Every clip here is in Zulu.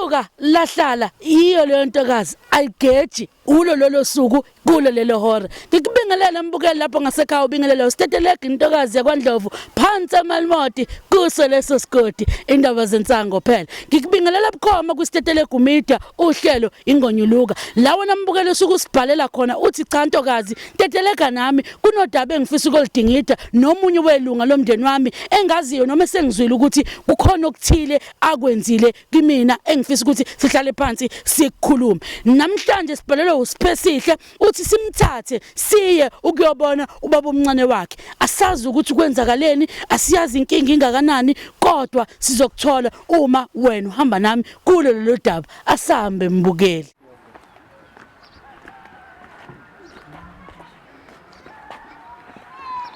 Lasuka lahlala yiyo leyo ntokazi ayigeji ulo lolo suku kulo lelo hora. Ngikubingelela mbukeli lapho ngasekhaya ubingelela usitetelegu intokazi yakwaNdlovu phansi eMalimoti kuso leso sigodi indaba zensango phela. Ngikubingelela bukhoma kwisitetelegu media uhlelo ingonyuluka. La wena mbukeli usuke usibhalela khona uthi cha ntokazi tetelega nami kunodaba engifisa ukulidingida nomunye welunga lomndeni wami engaziyo noma esengizwile ukuthi kukhona okuthile akwenzile kimina engifisa ukuthi sihlale phansi sikukhulume namhlanje sibhalelwe uSiphesihle uthi simthathe siye ukuyobona ubaba omncane wakhe asazi ukuthi kwenzakaleni asiyazi inkinga ingakanani kodwa sizokuthola uma wena uhamba nami kulo lelo daba asambe mbukeli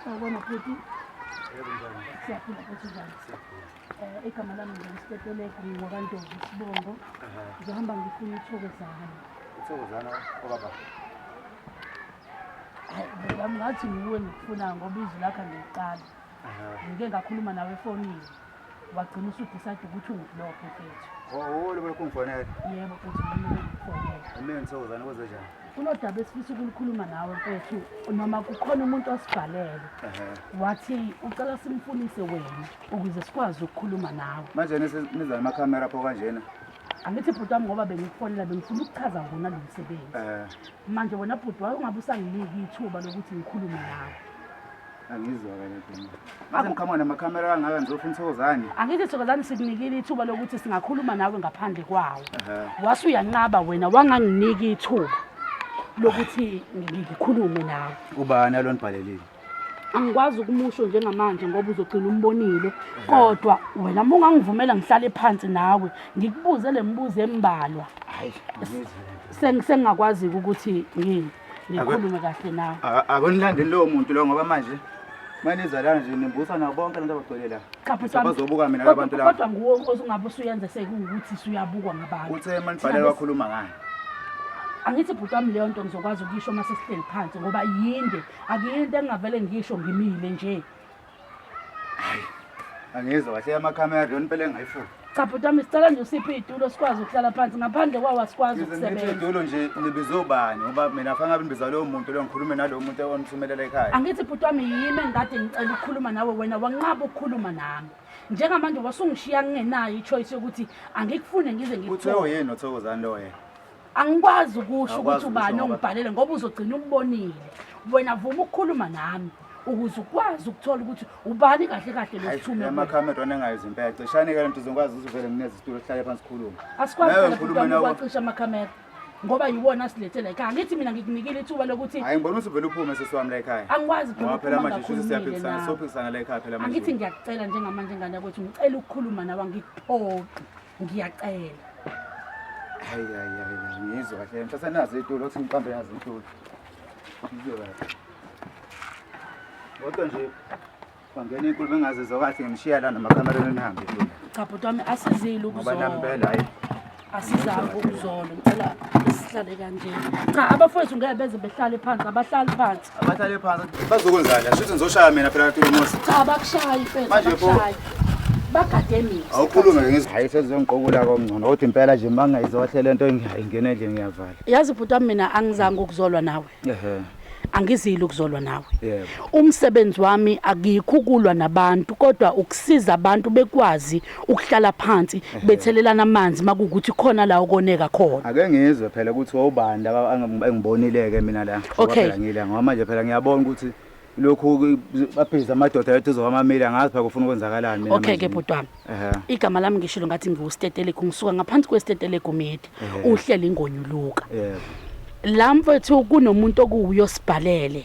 Sawubona bhuti. Siyaphila bhuti njani? Igama lami nginguSitetelegu ngingwakaNdovu isibongo. Ngizohamba ngifuna uThokozana. UThokozana obaba. Hayi bhuti wami ngathi nguwe engikufunayo ngoba izwi lakho angiliqali. Ngike ngakhuluma nawe efonini. Wagcina usudecide ukuthi ungiblock mfethu. Oh, lo lokhu ngifonela. Yebo mfethu mina ngikufonela. Mina ngithokozana kwenze njani? Kunodaba esifisa ukulikhuluma nawe mfethu noma kukhona umuntu osibhalele. Wathi ucela simfunise wena ukuze sikwazi ukukhuluma nawe. Manje niza namakhamera pho kanjena. Angithi bhuti wami ngoba bengikufonela bengifuna ukuchaza wona lo msebenzi. Manje wena bhuti waye ungabe usanginika ithuba lokuthi ngikhulume nawe. Angizwa ke lento. Mase ngiqhamuka namakhamera kangaka ngizofuna uThokozani. Angithi Thokozani sikunikile ithuba lokuthi singakhuluma nawe ngaphandle kwawo. Wase uyanqaba wena wanganginika ithuba lokuthi ngikhulume nawe. Ubani alonibhalelile? Angikwazi ukumusho njengamanje ngoba uzogcina umbonile kodwa wena uma ungangivumela ngihlale phansi nawe ngikubuze le mibuzo embalwa. Hayi, ngizwe. Sengingakwazi ukuthi ngikhulume kahle nawe. Akunilandeli lowo muntu lo ngoba manje manizalana nje nimbusa nabo bonke abantu abagcwele la. Cha bhuti wami. Bazobuka mina labantu laba. Kodwa nguwe osungabe usuyenza sekuwukuthi usuyabukwa ngabantu. Uthe manibhalele wakhuluma ngani? Angithi bhuti wami leyo nto ngizokwazi ukuyisho uma sesihleli phansi ngoba yinde akuyinto engingavele ngisho ngimile nje. Hayi. Angizwa kahle amakhamera lona impela engayifuni. Cha bhuti wami sicela nje usiphe iy'tulo sikwazi ukuhlala phansi ngaphandle kwawo asikwazi Ngize ngithi ukusebenza. iy'tulo nje nibizobani ngoba mina fanele ngabe nibiza lowo muntu lo ngikhulume nalowo muntu onithumelela ekhaya. Angithi bhuti wami yimi engikade ngicela ukukhuluma nawe wena wanqaba ukukhuluma nami. Njengamanje wasungishiya ngingenayo i-choice yokuthi angikufune ngize Uthe ngikuthole. uyini uThokozani lo yena? Angikwazi ukusho Awukwazi ukuthi ubani ukusho ngoba- ongibhalele ngoba uzogcina umbonile. Wena vuma ukukhuluma nami ukuze ukwazi ukuthola ukuthi ubani kahle kahle lo sithume kuwena. Amakhamera engayizi impela. Cishani ke lento uzokwazi ukuthi uvele ngineze isitulo sihlale phansi sikhulume. Asikwazi Nawe phela ngikhulume bhuti wami nawe. ukwacisha amakhamera ngoba yiwona asilethe la ekhaya. Angithi mina ngikunikile ithuba lokuthi Hayi ngibona ukuthi uvele uphume sisi wami la ekhaya. Angikwazi phela Ngoba phela ukuphuma manje shuthi ngakhulumile siyaphikisana, nawe. sophikisana la ekhaya phela manje. Angithi ngiyakucela njengamanje ngane yakwethu ngicela ukukhuluma nawe angikuphoqi. Ngiyacela. Hayi hayi hayi ngizwa kahle. Mhlawumbe nazi itulo uthi ngiqambe nazi itulo. Ngizwe kahle. Kodwa nje kwangena inkulumo engazizwa kahle ngishiya la namakhamera nihambe. Cha bhuti wami asizile Ngoba ukuzona. nami impela hayi. Asizange ukuzona ngicela sihlale kanje. Cha abafowethu ngeke beze behlale phansi abahlali phansi. Abahlale phansi bazokwenzani? Shuthi ngizoshaya mina phela tulo musi. Cha abakushayi mfethu Manje pho- abakushayi. Bagade mina. Awukhulume ke ngizwe. Hayi sezongiqokula kongcono. Kodwa impela nje mangayizwa kahle lento ingena endlini ngiyavala. Yazi bhuti wami mina angizange ukuzolwa nawe. Ehhe. Angizile ukuzolwa nawe. Yebo. Umsebenzi wami akikho ukulwa nabantu kodwa ukusiza abantu bekwazi ukuhlala phansi bethelelana amanzi makuwukuthi khona la okoneka khona. Ake ngizwe phela ukuthi wawubani laba engibonile ke mina la. Ngoba Okay. phela ngila ngoba manje phela ngiyabona ukuthi lokhu babhiza amadoda eduze kwamamili angazi phela kufuna ukwenzakalani mina. Okay ke manje. bhuti wami. Ehhe. Igama lami ngishilo ngathi ngiwuStetelegu ngisuka ngaphansi kweStetelegu Media. Uhleli ingonyuluka. Yebo. La mfethu kunomuntu okuwuyo sibhalele.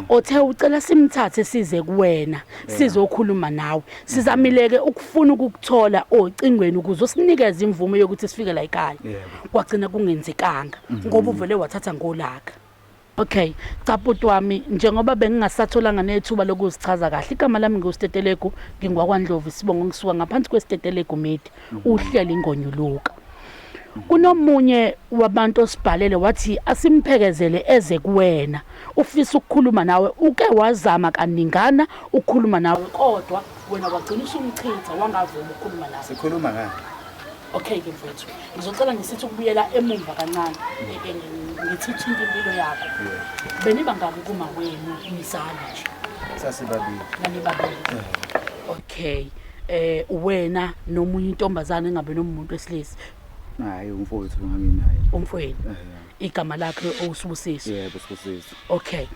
Othe ucela simthathe size kuwena sizokhuluma nawe. Sizamileke ukufuna ukukuthola ocingweni ukuze usinikeze imvume yokuthi sifike la ekhaya. Yebo. Kwagcina kungenzekanga ngoba uvele wathatha ngolaka. Okay, cha bhuti wami njengoba bengingasatholanga nethuba lokuzichaza kahle igama lami ngiwuStetelegu ngingwakwaNdlovu isibongo ngisuka ngaphansi kweStetelegu Media uhleli ingonyuluka. Kunomunye wabantu osibhalele wathi asimphekezele eze kuwena ufisa ukukhuluma nawe uke wazama kaningana ukukhuluma nawe kodwa wena wagcina usumchitha wangavuma ukukhuluma nawe. Sikhuluma ngani? Okay ke mfowethu, ngizocela ngisithi ukubuyela emumva kancane, ngithi thinta impilo yakho. Beniba ngaki kuma wenu nizalwa nje? Sasibabili. Nanibabili. Okay. Wena nomunye intombazane engabe nomuntu wesilisa. Hayi, umfowethu nganginaye. Umfowenu. Igama lakhe uSibusiso. Yebo, Sibusiso. Okay.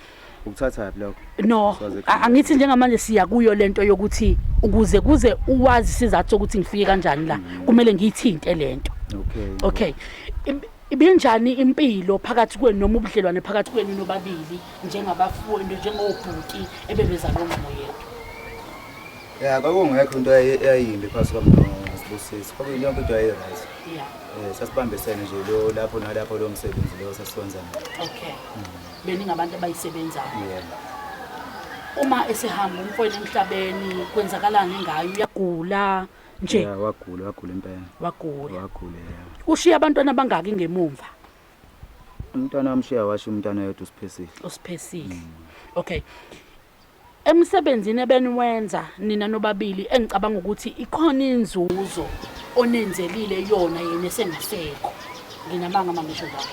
Ukuthatha phi lokho? No, angithi njengamanje siya kuyo lento yokuthi ukuze kuze uwazi isizathu sokuthi ngifike kanjani la, kumele ngiyithinte lento. Okay. Okay. Ibinjani impilo phakathi kwenu noma ubudlelwane phakathi kwenu nobabili njengabafundi, njengobhuti ebebezalwa ngoyedwa? Ya, kwakungekho into eyayimbi phakathi kwami noSibusiso. Kwakuyonke into yayi-right. Sasibambisene nje lo lapho nalapho lo msebenzi lo sasiwenza naye. Okay. Beningabantu abayisebenzayo. Yebo. Uma esehamba umfowenu emhlabeni kwenzakalani ngayo? Uyagula nje? Ya, wagula, wagula impela. Wagula. Wagula, ya. Ushiya abantwana abangaki ngemumva? Umntwana wamshiya washo umntwana yedwa, uSiphesile. uSiphesile. Okay. Emsebenzini ebeniwenza nina nobabili, engicabanga ukuthi ikhona inzuzo onenzelile yona yena esengasekho. Nginamanga mangisho njalo?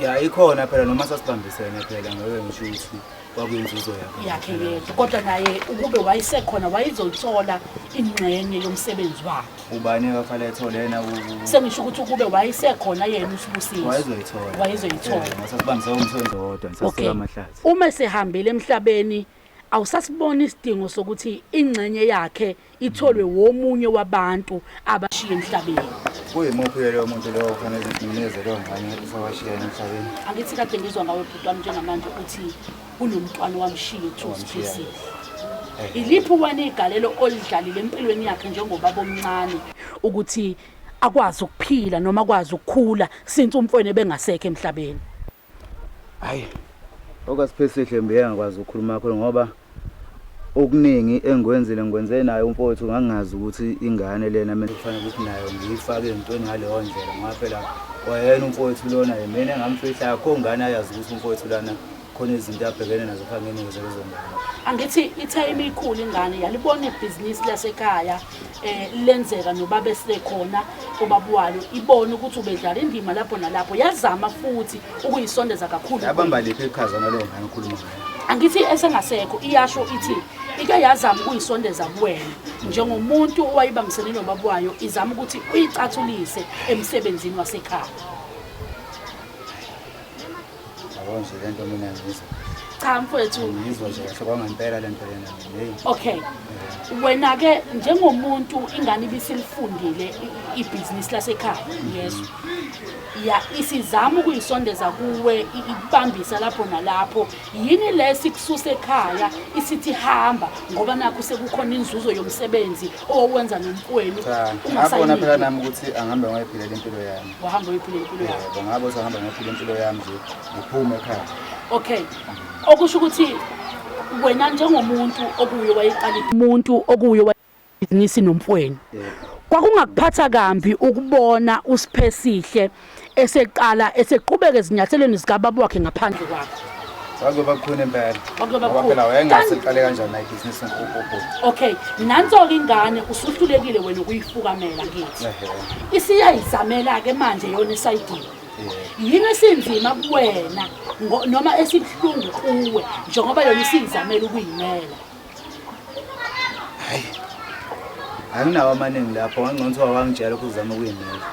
Ya, ikhona phela, noma sasibambisene phela, ngeke ngisho ukuthi kwakuyinzuzo yakhe. Yakhe yedwa, kodwa naye ukube wayesekhona wayezothola ingxenye yomsebenzi wakhe. Ubani akafanele ethole yena? Sengisho ukuthi ukube wayesekhona yena uSibusiso. Wayezoyithola. Wayezoyithola. Sasibambisene umsebenzi owodwa, sasika amahlathi. Uma sehambile emhlabeni, awusasibona isidingo sokuthi ingxenye yakhe itholwe womunye wabantu abashiye emhlabeni? Kuyimuphi loyo muntu lowo kufanele nginikeze leyo ngxenye usewashiya emhlabeni? Angithi kade ngizwa ngawe bhuti wami njengamanje uthi kunomntwana wamshiya ekuthiwa uSiphesile. Iliphi wena igalelo olidlalile empilweni yakhe njengobaba omncane ukuthi akwazi ukuphila noma akwazi ukukhula since umfowenu ebengasekho emhlabeni? Hayi, okaSiphesihle mbiye ngakwazi ukukhuluma kakhulu ngoba okuningi engikwenzile ngikwenze naye umfowethu. Ngangingazi ukuthi ingane lena mina kufanele ukuthi nayo ngiyifake entweni ngaleyo ndlela, ngoba phela kwayena umfowethu lona yimina engamfihla. Akho ngane ayazi ukuthi umfowethu lana khona izinto abhekene nazo, kufanele nginikeze lezo ngane. Angithi ithe imikhulu ingane yalibona ibhizinisi lasekhaya lenzeka nobaba esekhona ubaba wayo, ibona ukuthi ubedlala indima lapho nalapho, yazama futhi ukuyisondeza kakhulu. Yabamba liphi iqhaza naleyo ngane okhuluma ngayo? Angithi esengasekho iyasho ithi ike yazama ukuyisondeza kuwena njengomuntu owayibambisene nobaba wayo, izama ukuthi uyicathulise emsebenzini wasekhaya. Yabo nje lento mina ngizwa. Cha mfowethu. Ngizwa nje kahle kwangempela lento lena mina. Hey. Okay. Wena ke njengomuntu ingane ibisilifundile ibhizinisi lasekhaya, yezwa. Ya, isizama ukuyisondeza kuwe, ikubambisa lapho nalapho. Yini le sikususa ekhaya isithi hamba ngoba nakho sekukhona inzuzo yomsebenzi owenza nomfowenu? Cha, ngabona phela nami ukuthi angihambe ngiyiphilela impilo yami. Wahamba uyiphilela impilo yakho. Yebo, ngabe usahamba ngiyophila impilo yami nje, ngiphume ekhaya. Okay. Okusho ukuthi wena njengomuntu okuyo wayeqala umuntu okuyo ibhizinisi nomfowenu, kwakungakuphatha kambi ukubona uSiphesihle eseqala eseqhubeka ezinyathelweni zikababa wakhe ngaphandle kwakho? Kwakuzoba kukhona impela. Kwakuzoba Ngoba kukhona. phela wayengase liqale kanjani naye ibhizinisi ubhuti. Okay, nanso-ke ingane usuhlulekile wena ukuyifukamela ngithi. Isiyayizamela-ke manje yona esayidini. Yini esinzima kuwena noma esibuhlungu kuwe njengoba yona isiyizamela ukuyimela? Hayi. Anginawo amaningi lapho, ngangcono kuthiwa wangitshela ukuthi uzama ukuyimela.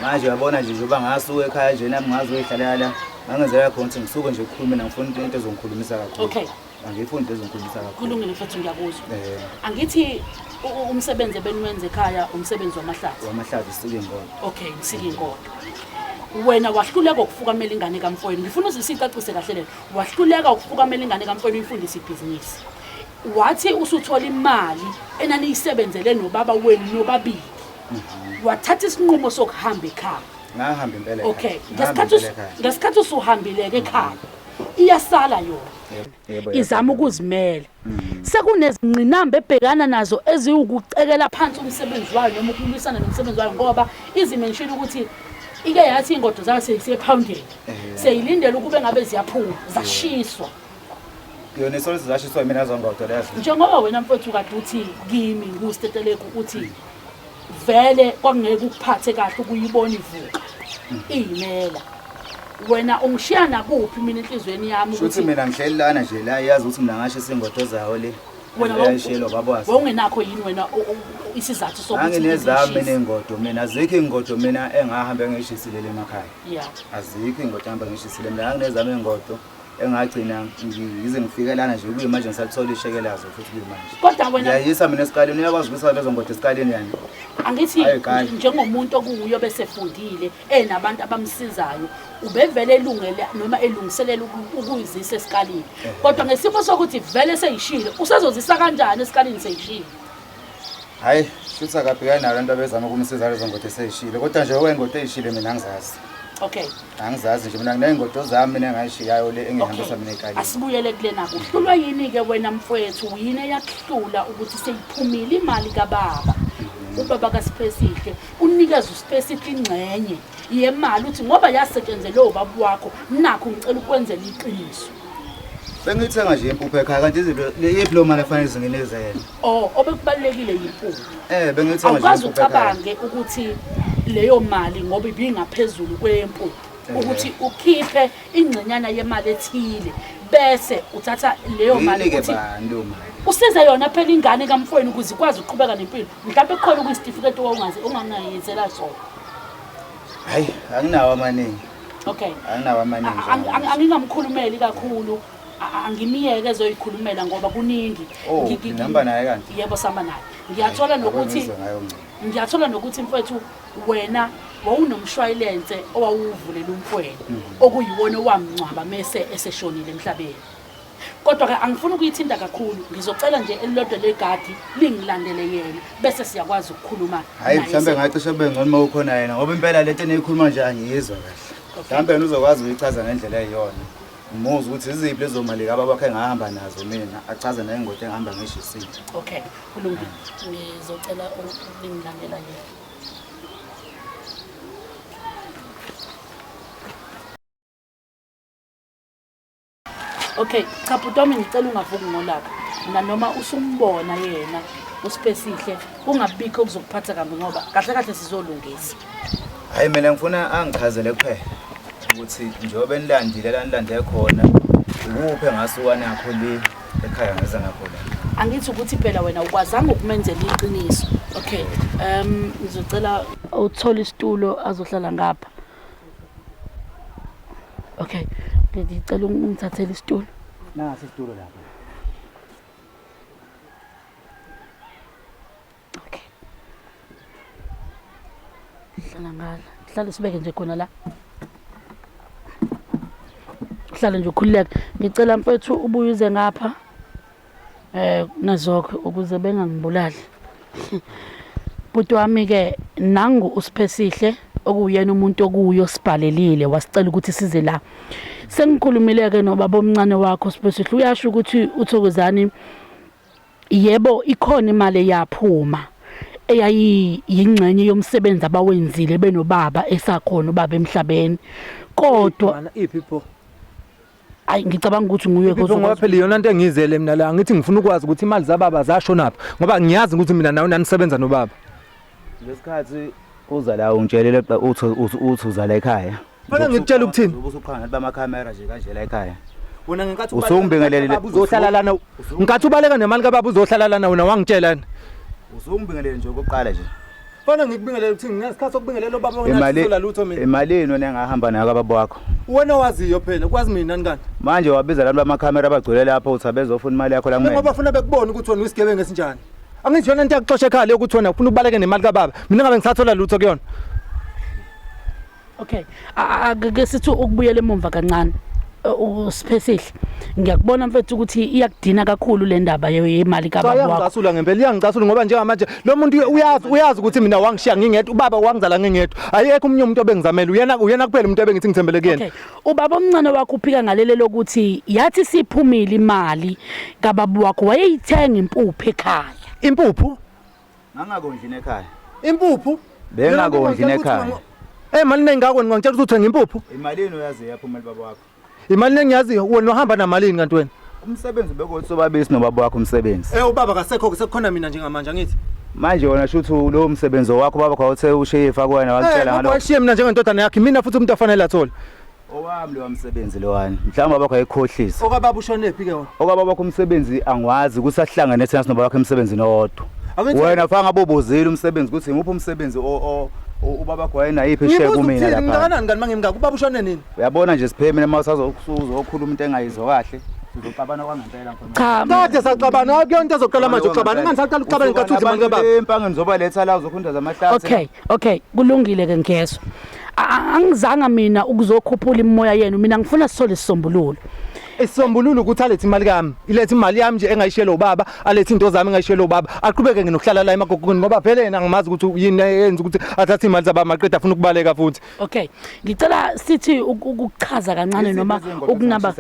Manje uyabona nje njengoba ngasuka ekhaya nje nami ngazoyihlalela la, ngangenzela khona ukuthi ngisuke nje kukhulume, ngifuna into ezongikhulumisa kakhulu. Okay. Angiyifuni into ezongikhulumisa kakhulu. Kulungile mfethu, ngiyakuzwa. Angithi umsebenzi ebeniwenza ekhaya umsebenzi wamahlathi. Wamahlathi, sike ingodo. Okay, nisike ingodo. Wena wahluleka ukufukamela ingane kamfowenu. Ngifuna uze sicacise kahle lento. Wahluleka ukufukamela ingane kamfowenu uyifundise ibhizinisi. Wathi usuthola imali enaniyisebenzele nobaba wenu nobabili, wathatha isinqumo sokuhamba ekhaya. Ngahamba impela ekhaya. Okay, Ngahamba impela ekhaya. Ngesikhathi usuhambile-ke ekhaya, iyasala yona. Yebo, Izama ukuzimela. Sekunezingqinamba ebhekana nazo eziwukucekela phansi umsebenzi wayo noma ukulwisana nomsebenzi wayo, ngoba izimenshini ukuthi ike yathi iy'ngodo zayo seyisephawundeni, seyilindele ukube ngabe ziyaphuma, zashiswa. Yona isolo zashiswa yimina zongodo lezo. Njengoba wena mfowethu kade uthi kimi nguStetelegu uthi Vele kwakungeke ukuphathe kahle ukuyibona ivuka iyimela. Wena ungishiya nakuphi mina enhlizweni yami Shuthi mina ngihleli lana nje la yazi ukuthi mina ngasho isingodo zawo le. Wena Eyayishiyelwa ubaba waso. wawungenakho yini wena isizathu sokuthi Nganginezami ngiyishise? mina iy'ngodo mina azikho iy'ngodo mina engahambe ngishisile le emakhaya. Yeah. Azikho iy'ngodo engihamba ngishisile mina nganginezami iy'ngodo engagcina ngize ngifike lana nje kuyimanje ngisalithola isheke lazo futhi kuyimanje. Kodwa wena Ngiyayisa mina esikalini uyakwazi ukuyisa lezo ngodo esikalini yani. angithi Hayi, kahle. njengomuntu okuwuyo besefundile enabantu abamsizayo ubevele elungele noma elungiselela ukuyizisa esikalini kodwa ngesimo sokuthi vele seyishile usazozisa kanjani esikalini seyishile Hayi, shuthi akabhekani nayo lento abezama ukumsiza lezo ngodo eseyishile. Kodwa nje okwengodo eyishile mina angizazi. Okay. Angizazi nje mina nginey'ngodo zami mina engayishiyayo le engihambisa mina ekalini. Asibuyele kulena kuhlulwa yini-ke wena mfwethu yini eyakuhlula ukuthi seyiphumile imali kababa ubaba kaSiphesihle unikeza uSiphesihle ingxenye yemali uthi ngoba yasetshenzelwe ubaba wakho nakho ngicela ukwenzela iqiniso. Sengiyithenga nje impuphu ekhaya kanti izinto iyiphi leyo mali efanele izingineze yena? Oh, obekubalulekile yimpuphu. Eh, bengiyithenga nje Awukaze impuphu ekhaya. ucabange ukuthi leyo mali ngoba ibingaphezulu kwempuphu ukuthi ukhiphe ingxenyana yemali ethile bese uthatha leyo mali Yini-ke ukuthi bani leyo mali? usize yona phela ingane kamfowenu ukuze ikwazi ukuqhubeka nempilo mhlawumbe kukhona okuyisitifiketi owawungazi ongangayenzela sona. Hayi, anginawo amaningi. Okay. Anginawo amaningi. Angingamkhulumeli kakhulu angimiyeke ezoyikhulumela ngoba kuningi. Oh, nihamba naye kanti? Yebo sihamba naye. Ngiyathola nokuthi Ngizwe ngayo ngcono. ngiyathola nokuthi mfowethu wena wawunomshwayilense owawuvulela umfwenu okuyiwona owamngcwaba mese eseshonile emhlabeni. Kodwa ke angifuni ukuyithinta kakhulu ngizocela nje elilodwa legadi lingilandele yena bese siyakwazi ukukhuluma Hayi naye mhlambe ngacishe kube ngcono uma ukhona yena ngoba impela lento eniyikhuluma nje angiyizwa kahle. Mhlambe yena uzokwazi ukuyichaza ngendlela eyiyona. Ngimuzwe ukuthi iziphi lezo mali kababa wakhe engahamba nazo mina achaze nengoti engihamba ngishisile. Okay, kulungile. Ngizocela ukungilandela yena. Okay, cha bhuti wami ngicela ungavuki ngolaka. Nanoma usumbona yena uSiphesihle kungabikho okuzokuphatha kambi ngoba kahle kahle sizolungisa. Hayi mina ngifuna angichazele kuphela ukuthi njengoba enilandile la nilande khona ukuphi engasuka nakho le ekhaya ngeza nakho la. Angithi ukuthi phela wena ukwazanga ukumenzela iqiniso. Okay, ngizocela uthole isitulo azohlala ngapha. Okay, ngicela ungithathele isitulo. Nasi isitulo lapha. Okay. Hlala ngala. Hlale sibeke nje khona la. Hlale nje ukhululeke. Ngicela mfethu ubuye uze ngapha. Nazokho ukuze bengangibulali. Bhuti wami ke nangu uSiphesihle okuwuyena umuntu okuyo sibhalelile wasicela ukuthi size la. Sengikhulumile ke nobaba omncane wakho Siphesihle uyasho ukuthi uThokozani yebo ikhona imali eyaphuma eyayiyingxenye yomsebenzi abawenzile benobaba esakhona ubaba emhlabeni kodwa iphi pho? Ayi ngicabanga ukuthi nguye Iphi ngoba phela iyona nto engiyizele mina la ngithi ngifuna ukwazi ukuthi imali zababa zashonaphi ngoba ngiyazi ukuthi mina nawe nanisebenza nobaba. Lesikhathi uza la ungitshelele uthi uthi uza la ekhaya. Fana ngikutshela ukuthini? Ubusuqhanga bamakhamera nje kanje la ekhaya. Wena ngenkathi Usungibingelelile. uzohlala lana ngenkathi ubaleka nemali kababa uzohlala lana wena wangitshela yini? Usungibingelele nje okokuqala nje. Fana ngikubingelele ukuthini nginesikhathi sokubingelela ubaba wena Imali sizola lutho mina. Imalini wena engahamba nayo kababa wakho? Wena waziyo phela kwazi mina nani kanti. Manje wabiza labo bamakhamera abagcwele lapho uthi abezofuna imali yakho la kumina. Ngoba funa bekubone ukuthi wena uyisigebengu esinjani. Angithi yona into yakuxosha ekhaya leyo ukuthi wena ufuna ubaleke nemali kababa. Mina ngabe ngisathola lutho kuyona. Okay, ake sithi ukubuyela emumva kancane. uSiphesihle ngiyakubona mfethu ukuthi iyakudina kakhulu le ndaba yemali Cha kababa wakho. iyangicasula ngempela iyangicasula ngoba njengamanje lo muntu uyazi uyazi ukuthi mina wangishiya ngingedwa ubaba wangizala ngingedwa ayekho omunye umuntu obengizamela uyena uyena kuphela umuntu ebengithi ngithembele kuyena. Okay. Ubaba omncane wakho uphika ngalele lokuthi yathi siphumile imali kababa wakho wayeyithenga impuphu ekhaya. Impuphu? Ngangakondli ekhaya. Impuphu? Bengakondli ekhaya. Eh mali nengako ngangitshela ukuthi uthenga impuphu. Imalini oyazi yaphuma baba wakho? Imali nengiyaziyo wena uhamba namalini kanti wena? Umsebenzi bekuthi sobabisi nobaba wakho umsebenzi. Eh ubaba kasekho ke sekukhona mina njengamanje angithi. Manje wona shuthi lowo msebenzi wakho baba khawuthe ushiye ifa kuwena wakutshela ngalokho. Washiye mina njengendodana yakhe, mina futhi umuntu afanele athole. Owami lo msebenzi lowani. Mhlawumbe babakho ayikhohlisa. Okababa ushonephi ke wona? Okababa wakho umsebenzi angiwazi ukuthi ahlangane thina sinobaba wakho emsebenzini owodwa. Wena fanga bobuzile umsebenzi ukuthi imuphi umsebenzi o ubaba wakho wayenayiphi ishare kumina lapha. Ngingakanani kanti mangimngaka ubaba ushone nini? Uyabona nje siphe mina uma usazokhuluma into engayizwa kahle. Sizoxabana kwangempela mfana. Cha. Kade saxabana, akuyona into ezoqala manje ukuxabana. Ingani saqala ukuxabana ngenkathi udla imali kababa. Empangeni zobaletha la uzokhunda zamahlathi. Okay, okay, kulungile ke ngiyezwa. Angizanga mina ukuzokhuphula imimoya yenu, mina ngifuna sithole isisombululo. Isisombululo ukuthi alethe imali kami, ilethe imali yami nje engayishela ubaba, alethe into zami engayishela ubaba, aqhubeke nginokuhlala la emagogweni ngoba vele yena angimazi ukuthi yini eyenza ukuthi athathe imali zababa maqeda afuna ukubaleka futhi. Okay. Ngicela sithi ukuchaza kancane noma ukunaba.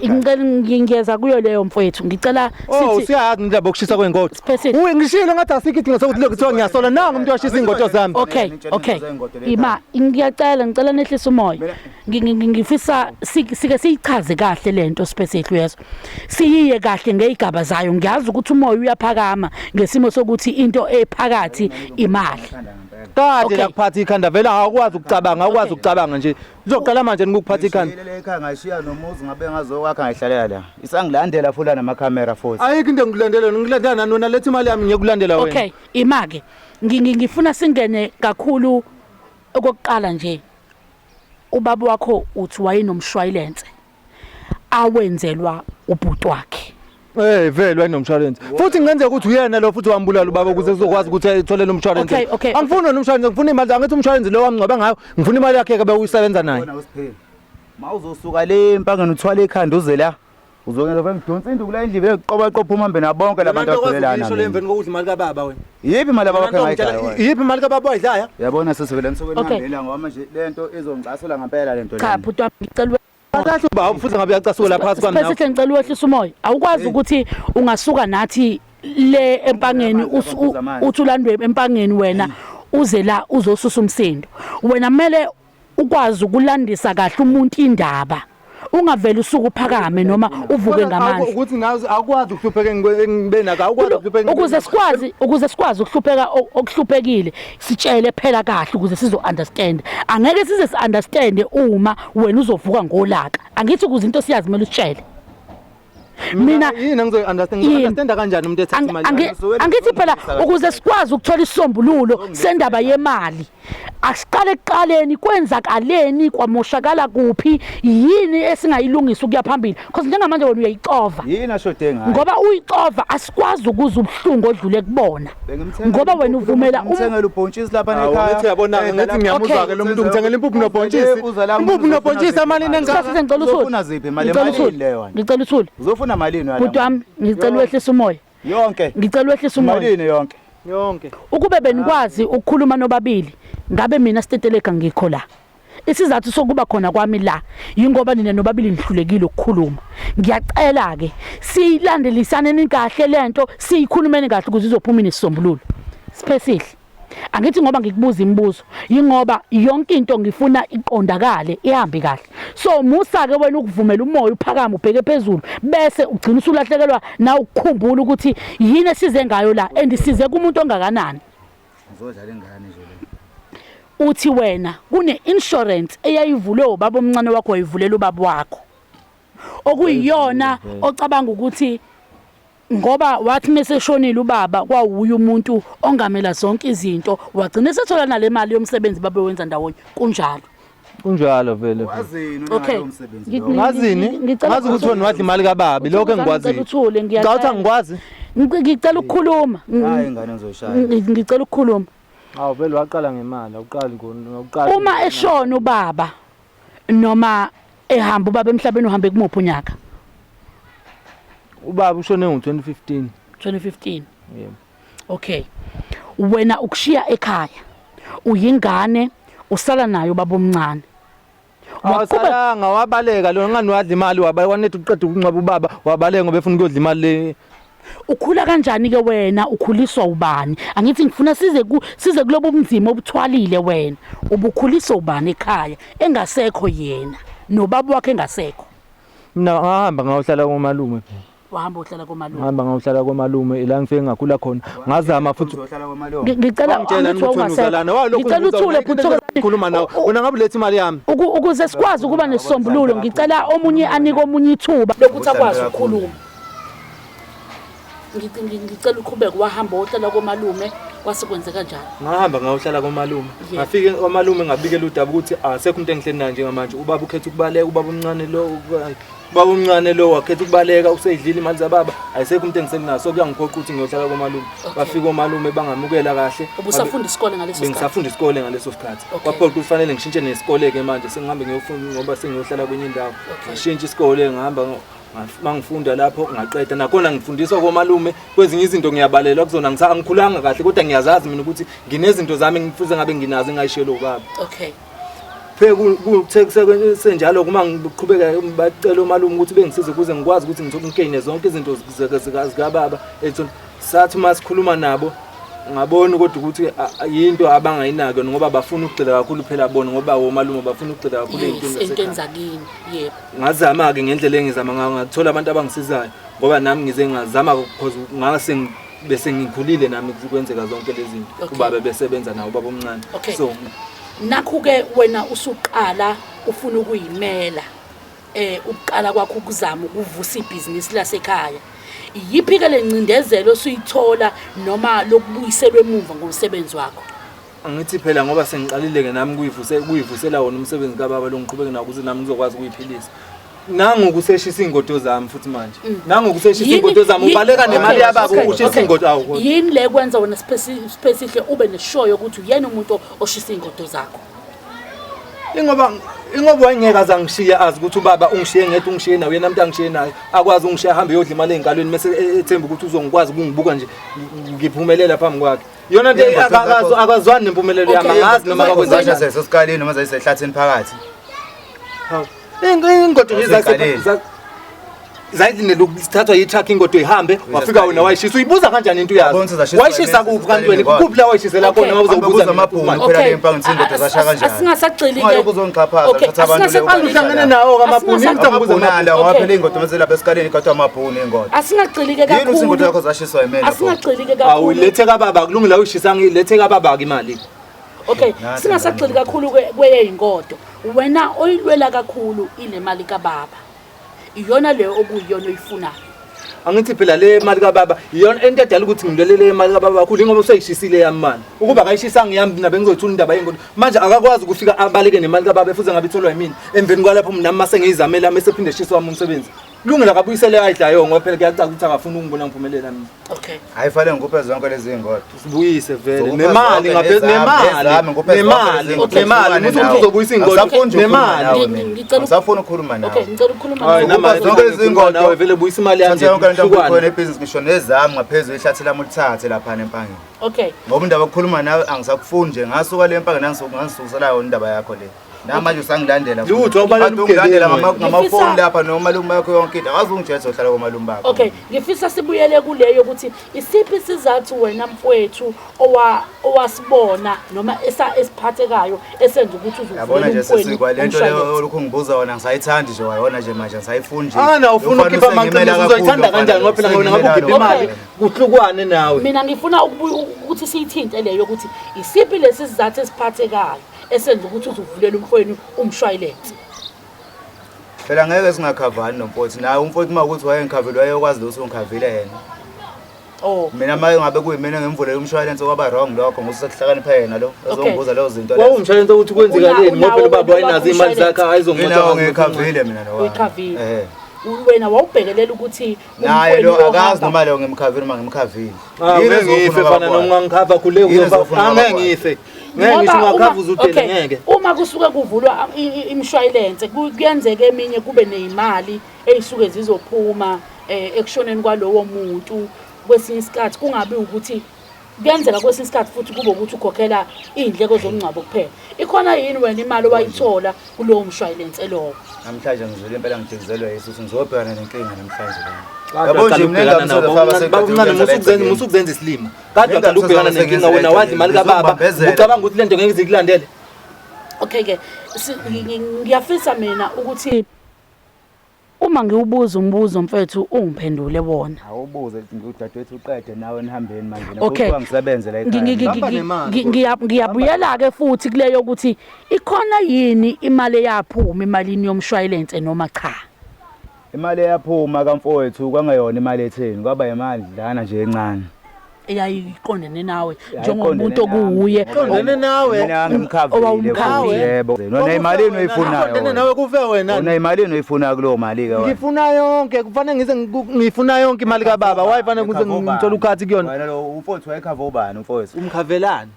Ngicela ngiyeza kuyo leyo mfowethu. Ngicela sithi Oh, siyazi indaba yokushisa kwengodo. Uye ngishilo ngathi asikho idingo sokuthi lokhu kuthiwa ngiyasola nangu umuntu washisa ingodo zami. Okay, okay. Ima ngiyacela ngicela nehlise umoya. Ngifisa sike siyichaze kahle lento Siphesihle uyezwa. Siyiye kahle ngezigaba zayo. Ngiyazi ukuthi umoya uyaphakama ngesimo sokuthi into ephakathi imali. Kade lakuphatha ikhanda vele awukwazi ukucabanga, awukwazi ukucabanga nje. Lizoqala manje nikuphatha ikhanda. Ngishiyile ekhaya ngashiya nomuzi ngabe ngazokwakha ngayihlalela la. Isangilandela futhi namakhamera futhi. Ayikho into engikulandela, ngikulandela nani wena letha imali yami ngiyekulandela wena. Okay, ima-ke. Ngifuna singene kakhulu okokuqala nje. Ubaba wakho uthi wayenomshwayilense awenzelwa ubhuti wakhe. Eh vele wayenomshwalense. Futhi kungenzeka ukuthi uyena lo futhi wambulala ubaba ukuze uzokwazi ukuthi ayithole lo mshwalense. Okay. Angifuni wena umshwalense, ngifuna imali angithi umshwalense lo wamngcwaba ngayo, ngifuna imali yakhe ke bewuyisebenza naye. Wena usipheli. Mawuzosuka le empangeni uthwale ikhanda uze la. Uzongenza vele ngidonsa induku la endlini bekuqoba qopha umhambe nabo bonke labantu abagulelana. Ngisho le emveni kokudla imali kababa wena. Yiphi imali abakho engayidlayo wena? Yiphi imali kababa oyidlaya? Uyabona sisi vele nisuke nihambela ngoba manje lento izongicasula ngempela lento Cha bhuti wami ngicela Kahle ubaba futhi ngabe uyacasuka lapha phakathi kwami nawe. Siphesihle ngicela uwehlise umoya. Awukwazi ukuthi ungasuka nathi le empangeni uthi ulandwe empangeni wena uze la uzosusa umsindo. Wena kumele ukwazi ukulandisa kahle umuntu indaba. Ungavele usuke uphakame noma uvuke ngamandla. Ukuthi nawe awukwazi ukuhlupheka engibe nako awukwazi ukuhlupheka. Ukuze sikwazi ukuhlupheka okuhluphekile sitshele phela kahle ukuze sizo understand. Angeke size si understand uma wena uzovuka ngolaka. Angithi ukuze into siyazi kumele usitshele. Mina yini engizoyi understand ngizo-understanda kanjani umuntu ethatha imali Angithi phela ukuze sikwazi ukuthola isisombululo sendaba yemali asiqale ekuqaleni kwenzakaleni kwamoshakala kuphi yini esingayilungisa ukuya phambili because njengamanje wena uyayixova Yini ashode ngayo? Ngoba uyixova asikwazi ukuza ubuhlungu odlule kubona ngoba wena uvumela Ngimthengela ubhontshisi lapha Awu, nekhaya. ngithi uyabona ngithi ngiyamuzwa-ke lo muntu ngithengela impuphu nobhontshisi impuphu nobhontshisi emalini engaka Sase ngicela uthule. Uzofuna ziphi imali Ngicela emalini uthule. leyo wena? Ngicela uthule. Uzofuna malini wena? Bhuti wami ngicela wehlise umoya. Yonke. Ngicela wehlise umoya. Malini yonke? Yonke. Ukube benikwazi ukukhuluma nobabili ngabe mina Steteleka ngikho la. Isizathu sokuba khona kwami la yingoba nina nobabili nihlulekile ukukhuluma. Ngiyacela ke siyilandelisaneni kahle lento siyikhulumeni kahle ukuze izophuma inesisombululo. Siphesihle. Angithi ngoba ngikubuza imibuzo yingoba yonke into ngifuna iqondakale ihambe kahle. So musa ke wena ukuvumela umoya uphakame ubheke phezulu bese ugcina usulahlekelwa na ukukhumbula ukuthi yini esize ngayo la and size kumuntu ongakanani. Ngizodlala ingane nje le. Uthi wena kune insurance eyayivulwe ubaba omncane wakho wayivulela ubaba wakho. Okuyiyona ocabanga ukuthi ngoba wathi meseshonile ubaba kwawuye umuntu ongamela zonke izinto wagcina esethola nale mali yomsebenzi babewenza ndawonye kunjalo. Kunjalo vele. Wazini Okay. unalo umsebenzi Ngi- lo? Ngazini? Ngicela Ngazi ukuthi wena wadla imali kababa, ilokho engikwaziyo. Ngicela uthule ngiyacela. Ngicela angikwazi. Ngicela ukukhuluma. Hayi ingane ngizoyishaya. Ngicela ukukhuluma. Awu vele waqala ngemali, awuqali ngoni, awuqali. Uma eshona ubaba noma ehamba ubaba emhlabeni uhambe kumuphi unyaka? Ubaba ushone ngo-2015. 2015. Yebo. Okay. Wena ukushiya ekhaya. Uyingane usala nayo ubaba omncane. Awusalanga wabaleka lo ngani wadla imali wabaleka wanethi uqeda ukungcwaba ubaba wabaleka ngoba efuna ukuyodla imali le. Ukhula kanjani ke wena ukhuliswa ubani? Angithi ngifuna size kulobo ubunzima obuthwalile wena. Ubukhuliswa ubani ekhaya engasekho yena nobaba wakhe engasekho? Mina ngahamba ngayohlala komalume phela. Wahamba uhlala komalume. Ngihamba ngayohlala komalume ila ngifike ngakhula khona. Ngazama futhi Uzohlala komalume. Ngicela Wangitshela angithi ukuthi wena uzalana wawungasekho. walokhu Ngicela uthule bhuti khuluma nawe. Wena ngabe uletha imali yami. Ukuze sikwazi ukuba nesisombululo ngicela omunye anike omunye ithuba lokuthi akwazi ukukhuluma. Ngicela uqhubeke wahamba wohlala komalume kwase kwenzeka kanjani? Ngahamba ngayohlala komalume. Ngafike komalume ngabikela udaba ukuthi asekho umuntu engihleli naye njengamanje. Ubaba ukhetha ukubaleka, ubaba omncane lo ubaba omncane lo wakhetha ukubaleka useyidlile imali zababa. Ayisekho umuntu engihleli naye so kuyangiphoqa ukuthi ngiyohlala komalume. Bafika omalume bangamukela kahle. Ubusafunda isikole ngaleso sikhathi? Bengisafunda isikole ngaleso sikhathi. Kwaphoqa ukuthi kufanele ngishintshe nesikole ke manje sengihambe ngiyofunda ngoba sengiyohlala kwenye indawo. Ngashintsha isikole ngahamba mangifunda lapho ngaqeda nakhona ngifundiswa komalume kwezinye izinto ngiyabalelwa kuzona angikhulanga kahle kodwa ngiyazazi mina ukuthi nginezinto zami ngifuze ngabe nginazo engayishelo ubaba. Okay. Kuthe kusenjalo kuma ngiqhubeka bacela omalume ukuthi bengisize ukuze ngikwazi ukuthi ngithole ngigeyine zonke izinto zikababa ethu. Sathi uma sikhuluma nabo ngabona kodwa ukuthi yinto abangayinaki ngoba bafuna ukugxila kakhulu phela bona ngoba womalume bafuna ukugxila kakhulu ey'ntweni zakini. Yebo. Ngazama-ke ngendlela engizama ngayo ngathola abantu abangisizayo ngoba nami ngize ngazama because ngase bese ngikhulile nami kwenzeka zonke lezi zinto. Ubaba besebenza nawo ubaba omncane. So nakhu-ke wena usuqala ufuna ukuyimela ukuqala kwakho ukuzama ukuvusa ibhizinisi lasekhaya. Iyiphi ke lencindezelo osuyithola noma lokubuyiselwa emuva ngomsebenzi wakho? Angithi phela ngoba sengiqalile ke nami kuyivusela wona umsebenzi kababa lo ngiqhubeke nawo ukuze nami ngizokwazi ukuyiphilisa. Nangu kuseshisa iy'ngodo zami futhi manje. Nangu kuseshisa iy'ngodo zami ubaleka nemali yababa ushisa iy'ngodo awu. Yini le kwenza wena Siphesihle ube neshoyo ukuthi uyena umuntu oshisa iy'ngodo zakho? Ingoba wayengeke aze angishiye azi ukuthi ubaba ungishiye ngedwa ungishiye naye uyena muntu angishiye naye akwazi ungishiya ahambe eyodla imali ey'nkalweni mese ethemba ukuthi uzongikwazi ukungibuka nje ngiphumelela phambi kwakhe. Yona nto akazwani nempumelelo yami angazi noma akakwenza kanjani. Zasesikalini noma zayisehlathini phakathi. Hawu. Ingodo nje zayilindele ukuthathwa yi-truck ingodo ihambe wafika wena wayishisa uyibuza kanjani into uyazi wayishisa kuphi kanti wena kuphi la wayishisela khona uma uzobuza amabhunu phela le mpango ingodo zasha kanjani asingasagxili ke uzongixhaphaza uthatha abantu le uhlangene nawo kamabhunu intombuza amabhunu ngoba phela ingodo maselapha esikaleni ikhathwa amabhunu ingodo asingagxili ke kakhulu yini ingodo yakho zashiswa yimina asingagxili ke kakhulu awu ilethe kababa kulungile awuyishisanga ilethe kababa ke imali. Okay, singasagxili kakhulu kweyeyingodo. Wena oyilwela kakhulu ile mali kababa. Iyona leyo okuyiyona oyifunayo. Angithi phela le mali kababa iyona into edala ukuthi ngilwele le mali kababa kakhulu ingoba useyishisile yami mali. Ukuba akayishisanga yami mina bengizoyithula indaba yengodo. Manje akakwazi ukufika abaleke nemali kababa futhi ngabe itholwa yimina. Emveni kwalapho mina mase ngiyizamela mase phinde eshiswa wami umsebenzi. Kulungile akabuyisele ayidlayo ngoba phela kuyacaca ukuthi akafuni ukungibona ngiphumelela mina. Okay. Hayi fanele ngikuphe zonke lezi zingodo. Sibuyise vele nemali ngaphezu nemali nemali nemali umuntu ukuthi uzobuyisa ingodo nemali. Ngicela Ngisafuna ukukhuluma nawe. Okay, ngicela ukukhuluma Hayi nawe. namali Zonke lezi zingodo. nawe vele buyisa imali yami Thatha yonke lento hlukane. khona ebhizinisi ngisho nezami ngaphezulu ihlathi lami ulithathe lapha empangeni. Okay. Ngoba indaba yokukhuluma nawe angisakufuni nje ngasuka le empangeni ngangisukusela yona indaba yakho le. Namanje usangilandela. Lutho, awubaleka Kade ungilandela ubugebengu wena. ngamafoni Ngifisa- lapha nomalume bakho yonke into. Awazi ungitshela uzohlala komalume bakho. Okay, ngifisa sibuyele kuleyo ukuthi isiphi isizathu wena mfowethu owa owasibona noma esa esiphathekayo esenza ukuthi Yabona uzuvulela nje umfowenu sisi kwale nto leyo umshwalense. olokhu ngibuza wona ngisayithandi nje wayona nje manje ngisayifuni nje. Ana ufuna Ufana ukhipha usengimela amaqiniso kakhulu uzoyithanda lo kanjani ngoba phela wena ngabe usengimela ukhipha lo imali mfana. kuhlukwane nawe. Mina ngifuna ukuthi siyithinte leyo ukuthi isiphi lesi sizathu esiphathekayo esenza ukuthi uzuvulela umfowenu umshwayilense. Phela ngeke singakhavani nomfowethu naye umfowethu uma ukuthi wayengikhavile wayekwazi ukuthi ungikhavile yena. Oh. Mina uma ngabe kuyimina ngimvulela umshwalense kwaba wrong lokho ngokusekuhlakanipha yena lo ezongibuza lezo zinto lezo. Wawumshwalense ukuthi kwenzekaleni ngoba phela ubaba wayenazo imali zakhe Mina ayizongcwatshwa ngikhavile mina lo. Uyikhavile. Eh. Wena wawubhekelela ukuthi Naye lo umfowenu akazi yohamba- noma lo ngimkhavile uma ngimkhavile. Ah, Yini ngeke ezofuna ngife fana bakwazi? noma ungangikhava khuleka Yini uzofa. ezofuna Angeke bakwazi? ngife. Ngeke ngisho Ngoba ungakhava uzudele okay, ngeke. Uma kusuke kuvulwa imishwayilense kuyenzeka eminye kube neyimali eyisuke zizophuma ekushoneni kwalowo muntu kwesinye isikhathi kungabi ukuthi kuyenzeka kwesinye isikhathi futhi kube ukuthi ukhokhela iy'ndleko zomngcwabo kuphela. Ikhona yini wena imali owayithola kulowo mshwayilense lowo? Namhlanje ngizwile impela ngijikizelwe yisisu ngizobhekana nenkinga namhlanje la. Kade Yabo waqala nje mina ukubhekana ngamsoze nabo. faka Baba sekade omncane uyenza le nto musukuzenza isilima. Kade Mina waqala ukubhekana ngamsoze nenkinga wena ngenze wadla imali kababa. Ngizokubambezela. Ucabanga ukuthi lento ngeke izikulandele? Okay ke ngiyafisa mina ukuthi Uma ngiwubuza umbuzo mfethu ungiphendule wona. Awubuze udadewethu uqede nawe nihambeni manje. Okay. Kuthiwa ngisebenze la ekhaya. Hamba nemali, Ngiyabuyela ke futhi kuleyo ukuthi ikhona yini imali eyaphuma emalini yomshwayilense noma cha. Imali eyaphuma kamfowethu kwangeyona imali etheni, kwaba imali lana nje encane. Eyayiqondene nawe njengomuntu okuwuye. Qondene nawe. Mina ngimkhavile Owawumkhavile. yebo. Nona imalini oyifunayo? Qondene nawe kufe wena. Una imalini oyifunayo kuleyo mali ke wena? Ngifuna yonke, kufanele ngize ngifuna yonke imali kababa. Why fanele ngize ngithole ukhathi kuyona? Wena lo umfowethu wayekhava ubani umfowethu? Umkhavelani?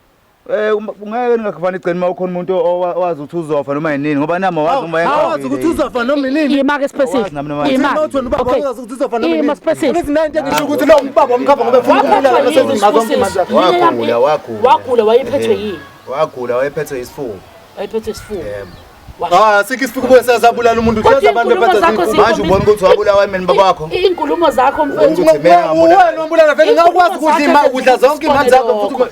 Eh ungeke ningakufani igcini uma ukhona umuntu owazi ukuthi uzofa noma yinini ngoba nami wazi uma Awazi ukuthi uzofa noma yinini. Ima ke specific. Awazi nami noma Ima. Uma uthi wena ubaba Okay. wazi ukuthi uzofa noma Ima yinini. specific. Angithi nayo into engisho ukuthi lo ubaba wamkhava ngoba efuna Waphathwa ukubulala bese yini ezinqa zonke imali uSibusiso? zakhe. Wagula, wagula. Wagula wayephethwe yini? Wagula wayephethwe isifuba. Wayephethwe isifuba. Yebo. Ah, sikho isifuba kuye sesabulala umuntu. Kodwa Uyazi abantu iy'nkulumo bephatha zakho zifuba. Manje ubona ukuthi wabulawa yini baba wakho? Iy'nkulumo zakho mfethu. Ukuthi mina ngambulala. Wena wambulala vele ngakwazi ukudla imali ukudla zonke imali zakho futhi.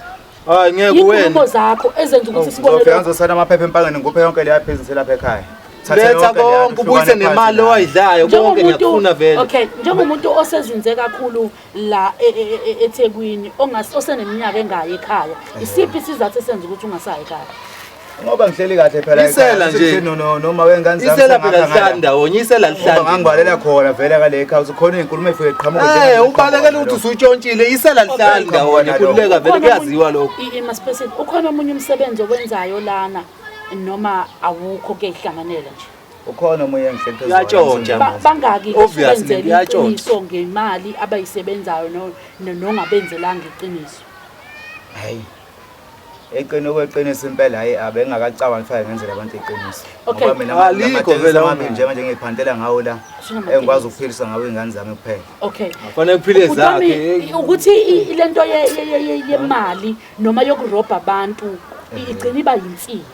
Hayi ngeke wena. Iy'nkulumo zakho ezenza ukuthi sibone Ngizofika lokho. ngizosayina amaphepha empangeni ngikuphe yonke leya business elapha ekhaya. Thatha Letha yonke leya konke ubuyise uhlukane phansi nemali nayo. owayidlayo konke ngiyakufuna vele. Okay, njengomuntu osezinze kakhulu la eThekwini oseneminyaka engayi ekhaya. Isiphi isizathu esenza ukuthi ungasayi ekhaya? Ngoba ngihleli kahle phela Isela nje. No no noma wengane zami. Isela phela lihlali ndawonye, isela Ngoba lihlali. ngangibalela khona vele kale ekhaya ukuthi khona iy'nkulumo ey'fike qhamuke. Eh, ubalekela ukuthi usutshontshile, isela lihlali ndawonye, khululeka vele kuyaziwa lokho. Ima specific. Ukhona omunye umsebenzi owenzayo lana noma awukho kuyihlanganela nje? Ukhona omunye engihleli phezu Uyatshontsha. Bangaki Obviously, osebenzela kuyatshontsha. iqiniso ngemali abayisebenzayo nongabenzelanga iqiniso? Hayi. Eqiniso kweqiniso impela hayi abengakacabangi ngifake ngenzela abantu iqiniso. Okay. Ngoba mina Alikho vele amabili nje manje ngiyiphantela ngawo la. Usunamatekisi. Engikwazi ukuphilisa ngawo iy'ngane zami kuphela. Okay. Kufanele kuphile Bhuti wami, zakhe. ukuthi lento yemali noma yokurobha abantu igcina iba yinsila.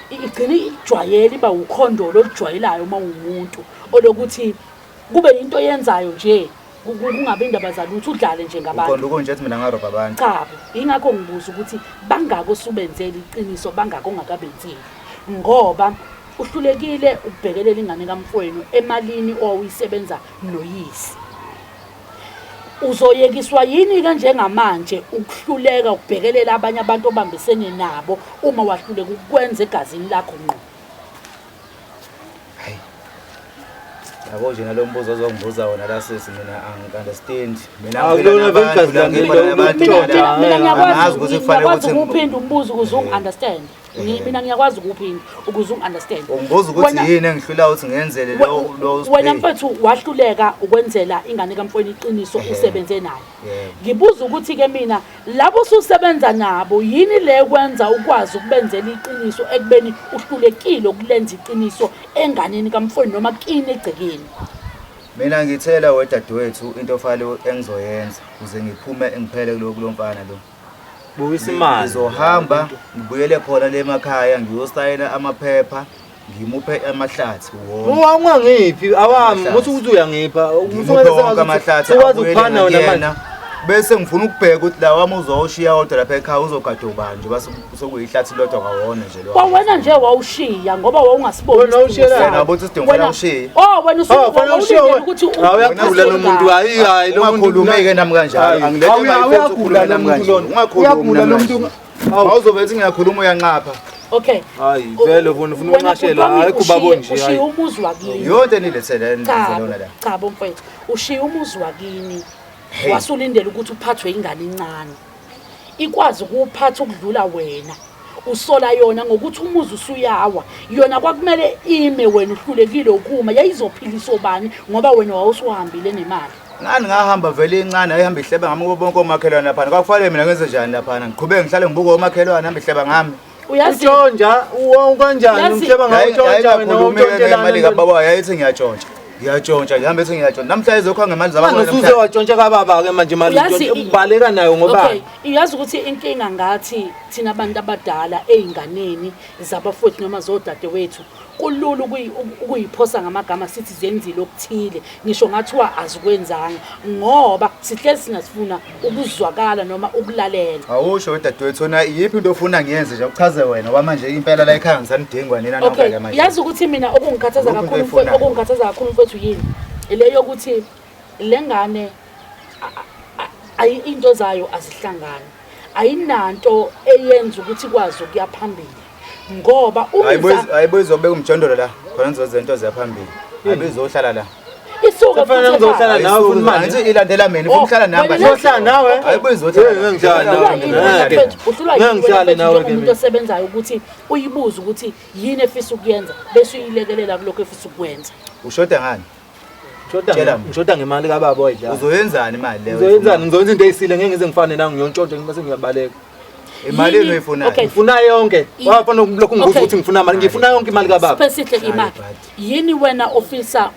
Igcina ijwayele iba ukhondolo olujwayelayo uma uwumuntu olokuthi kube yinto oyenzayo nje kungabi indaba zalutho udlale nje ngabantu. Uqonda ukunje ethi mina ngarobha abantu. Cha, ingakho ngibuza ukuthi bangaki osubenzela iqiniso bangaki ongakabenzeli. Ngoba uhlulekile ukubhekelela ingane kamfowenu emalini owawuyisebenza noyise. Uzoyekiswa yini ke njengamanje ukuhluleka ukubhekelela abanye abantu obambisene nabo uma wahluleka ukwenza egazini lakho ngqo? Hayi. Yabo nje nalo mbuzo ozongibuza wona la sisi mina angi-understand. Mina Akulona ngiphila vele nabantu igazi la, lami, ngiphila lo- nabantu lo- la. Mina Angazi ngiyakwazi ukuthi kufanele ngiyakwazi ukuthi ukuphinda umbuzo ukuze ungi-understand. Mina ngiyakwazi ukuphinda ukuze ungi-understand. Ungibuza ukuthi Wena- yini engihlula ukuthi ngenzele lo lo Wena mfethu wahluleka ukwenzela ingane kamfowenu iqiniso usebenze nayo. Yebo. Ngibuza ukuthi ke mina labo ususebenza nabo yini le kwenza ukwazi ukubenzela iqiniso ekubeni uhlulekile ukulenza iqiniso enganeni kamfowenu noma kini egcekeni? Mina ngithela wedadewethu into ofanele engizoyenza ukuze ngiphume ngiphele kulo kulo mfana lo. Buyisa imali. Ngizohamba ngibuyele khona le emakhaya ngiyosayina amaphepha ngimuphe amahlathi wonke. Ungangiphi awami, Amahlathi. uthi ukuthi uyangipha. Ngimuphe wonke amahlathi Ukwazi abuyele ukuphana wena manje. ngakuyena. Bese ngifuna ukubheka ukuthi la wami uzowushiya wodwa lapha ekhaya uzogada ubani nje base sekuyihlathi lodwa kwawona nje lo. Kwawena nje wawushiya ngoba wawungasiboni. Wena wawushiyelani? isidingo sakho. Wena ubuthi isidingo Wena- fanele ushiye. Oh wena Oh, fanele ushiye wawulindele wena. ukuthi Hawu, uyagula lo muntu, hayi hayi lo muntu. Ungakhulumi-ke nami kanjalo. Hayi. Angilethe Hawu, imali futhi uyagula ukhulume lo nami muntu kanje. lona. Ungakhulumi Uyagula nami lo kanje. muntu. Awuzobe uthi ngiyakhuluma uyanqapha. Okay. Hayi vele ufuna ufuna Wena ukunqashela bhuti wami, hayi kuba bonje ushiye hayi. umuzi wakini. Yonke enilethele Cha, lona la. cha bomfethu, ushiye umuzi wakini. Hey. Wasulindela ukuthi uphathwe ingane encane. Ikwazi ukuphatha ukudlula wena. Usola yona ngokuthi umuzi usuyawa. Yona kwakumele ime wena uhlulekile ukuma. Yayizophilisa obani ngoba wena wawusuhambile nemali. Ngani ngahamba vele incane ayihamba ihleba ngami kubo bonke omakhelwane laphana. Kwakufanele mina ngenze njani laphana? Ngiqhubeke ngihlale ngibuke omakhelwane hambe ihleba ngami. Uyazi Utshontsha, kanjani Yazi- umhleba ngawutshontsha wena Yayingakhulumi-ke utshontshelana. ngemali kababa yayithi ngiyatshontsha. Ngiyatshontsha ngihambe ethi ngiyatshontsha. Namhlanje izokhwa ngemali zababa. Manje usuze watshontsha kababa ke manje imali Uyazi- utshontsha ubaleka nayo ngoba Okay, uyazi ukuthi inkinga ngathi thina abantu abadala ey'nganeni zabafowethu noma zodadewethu Kulula ukuyiphosa ngamagama sithi zenzile okuthile, ngisho ngathiwa azikwenzanga, ngoba sihlezi singasifuna ukuzwakala noma ukulalela. Awusho wedadewethu wena iyiphi into ofuna ngiyenze nje uchaze wena ngoba manje impela la ekhaya ngisanidingwa nina nonke Okay, ke manje. yazi ukuthi mina okungikhathaza Lokhu into kakhulu oyifunayo. okungikhathaza kakhulu mfowethu yini? Le yokuthi le ngane into zayo azihlangani. Ayinanto eyenza ukuthi ikwazi ukuya phambili. Ngoba uma Hayibo izobeka umjondolo la khona nizozenza into ziyaphambili. Hayibo izohlala la. Isuke Kufanele futhi ngizohlala ekhaya. nawe futhi manje. Angithi ilandela mina ufuna Oh, ukuhlala nami. wena Uzohlala nawe? Hayibo izohlala. Ngeke ngihlale Uhlulwa nawe. yini wena Ngeke. mfethu? Uhlulwa yini Ngeke ngihlale wena mfethu nawe ke njengomuntu mina. osebenzayo ukuthi uyibuze ukuthi yini efisa ukuyenza bese uyilekelela kulokho efisa ukwenza. Ushoda ngani? Ngishoda Tshela nge- mina. ngishoda ngemali kababa oyidla. Uzoyenzani imali leyo? Ngizoyenzani? Ngizoyenza into eyisile ngeke ngize ngifane nawe ngiyontshontsha bese ngiyabaleka. Imali Yini? oyifunayo. Okay. Ngifuna yonke. Wafana lokhu ngibuza Okay. ukuthi ngifuna imali. Ngifuna yonke imali kababa. Siphesihle imali. Yini wena ofisa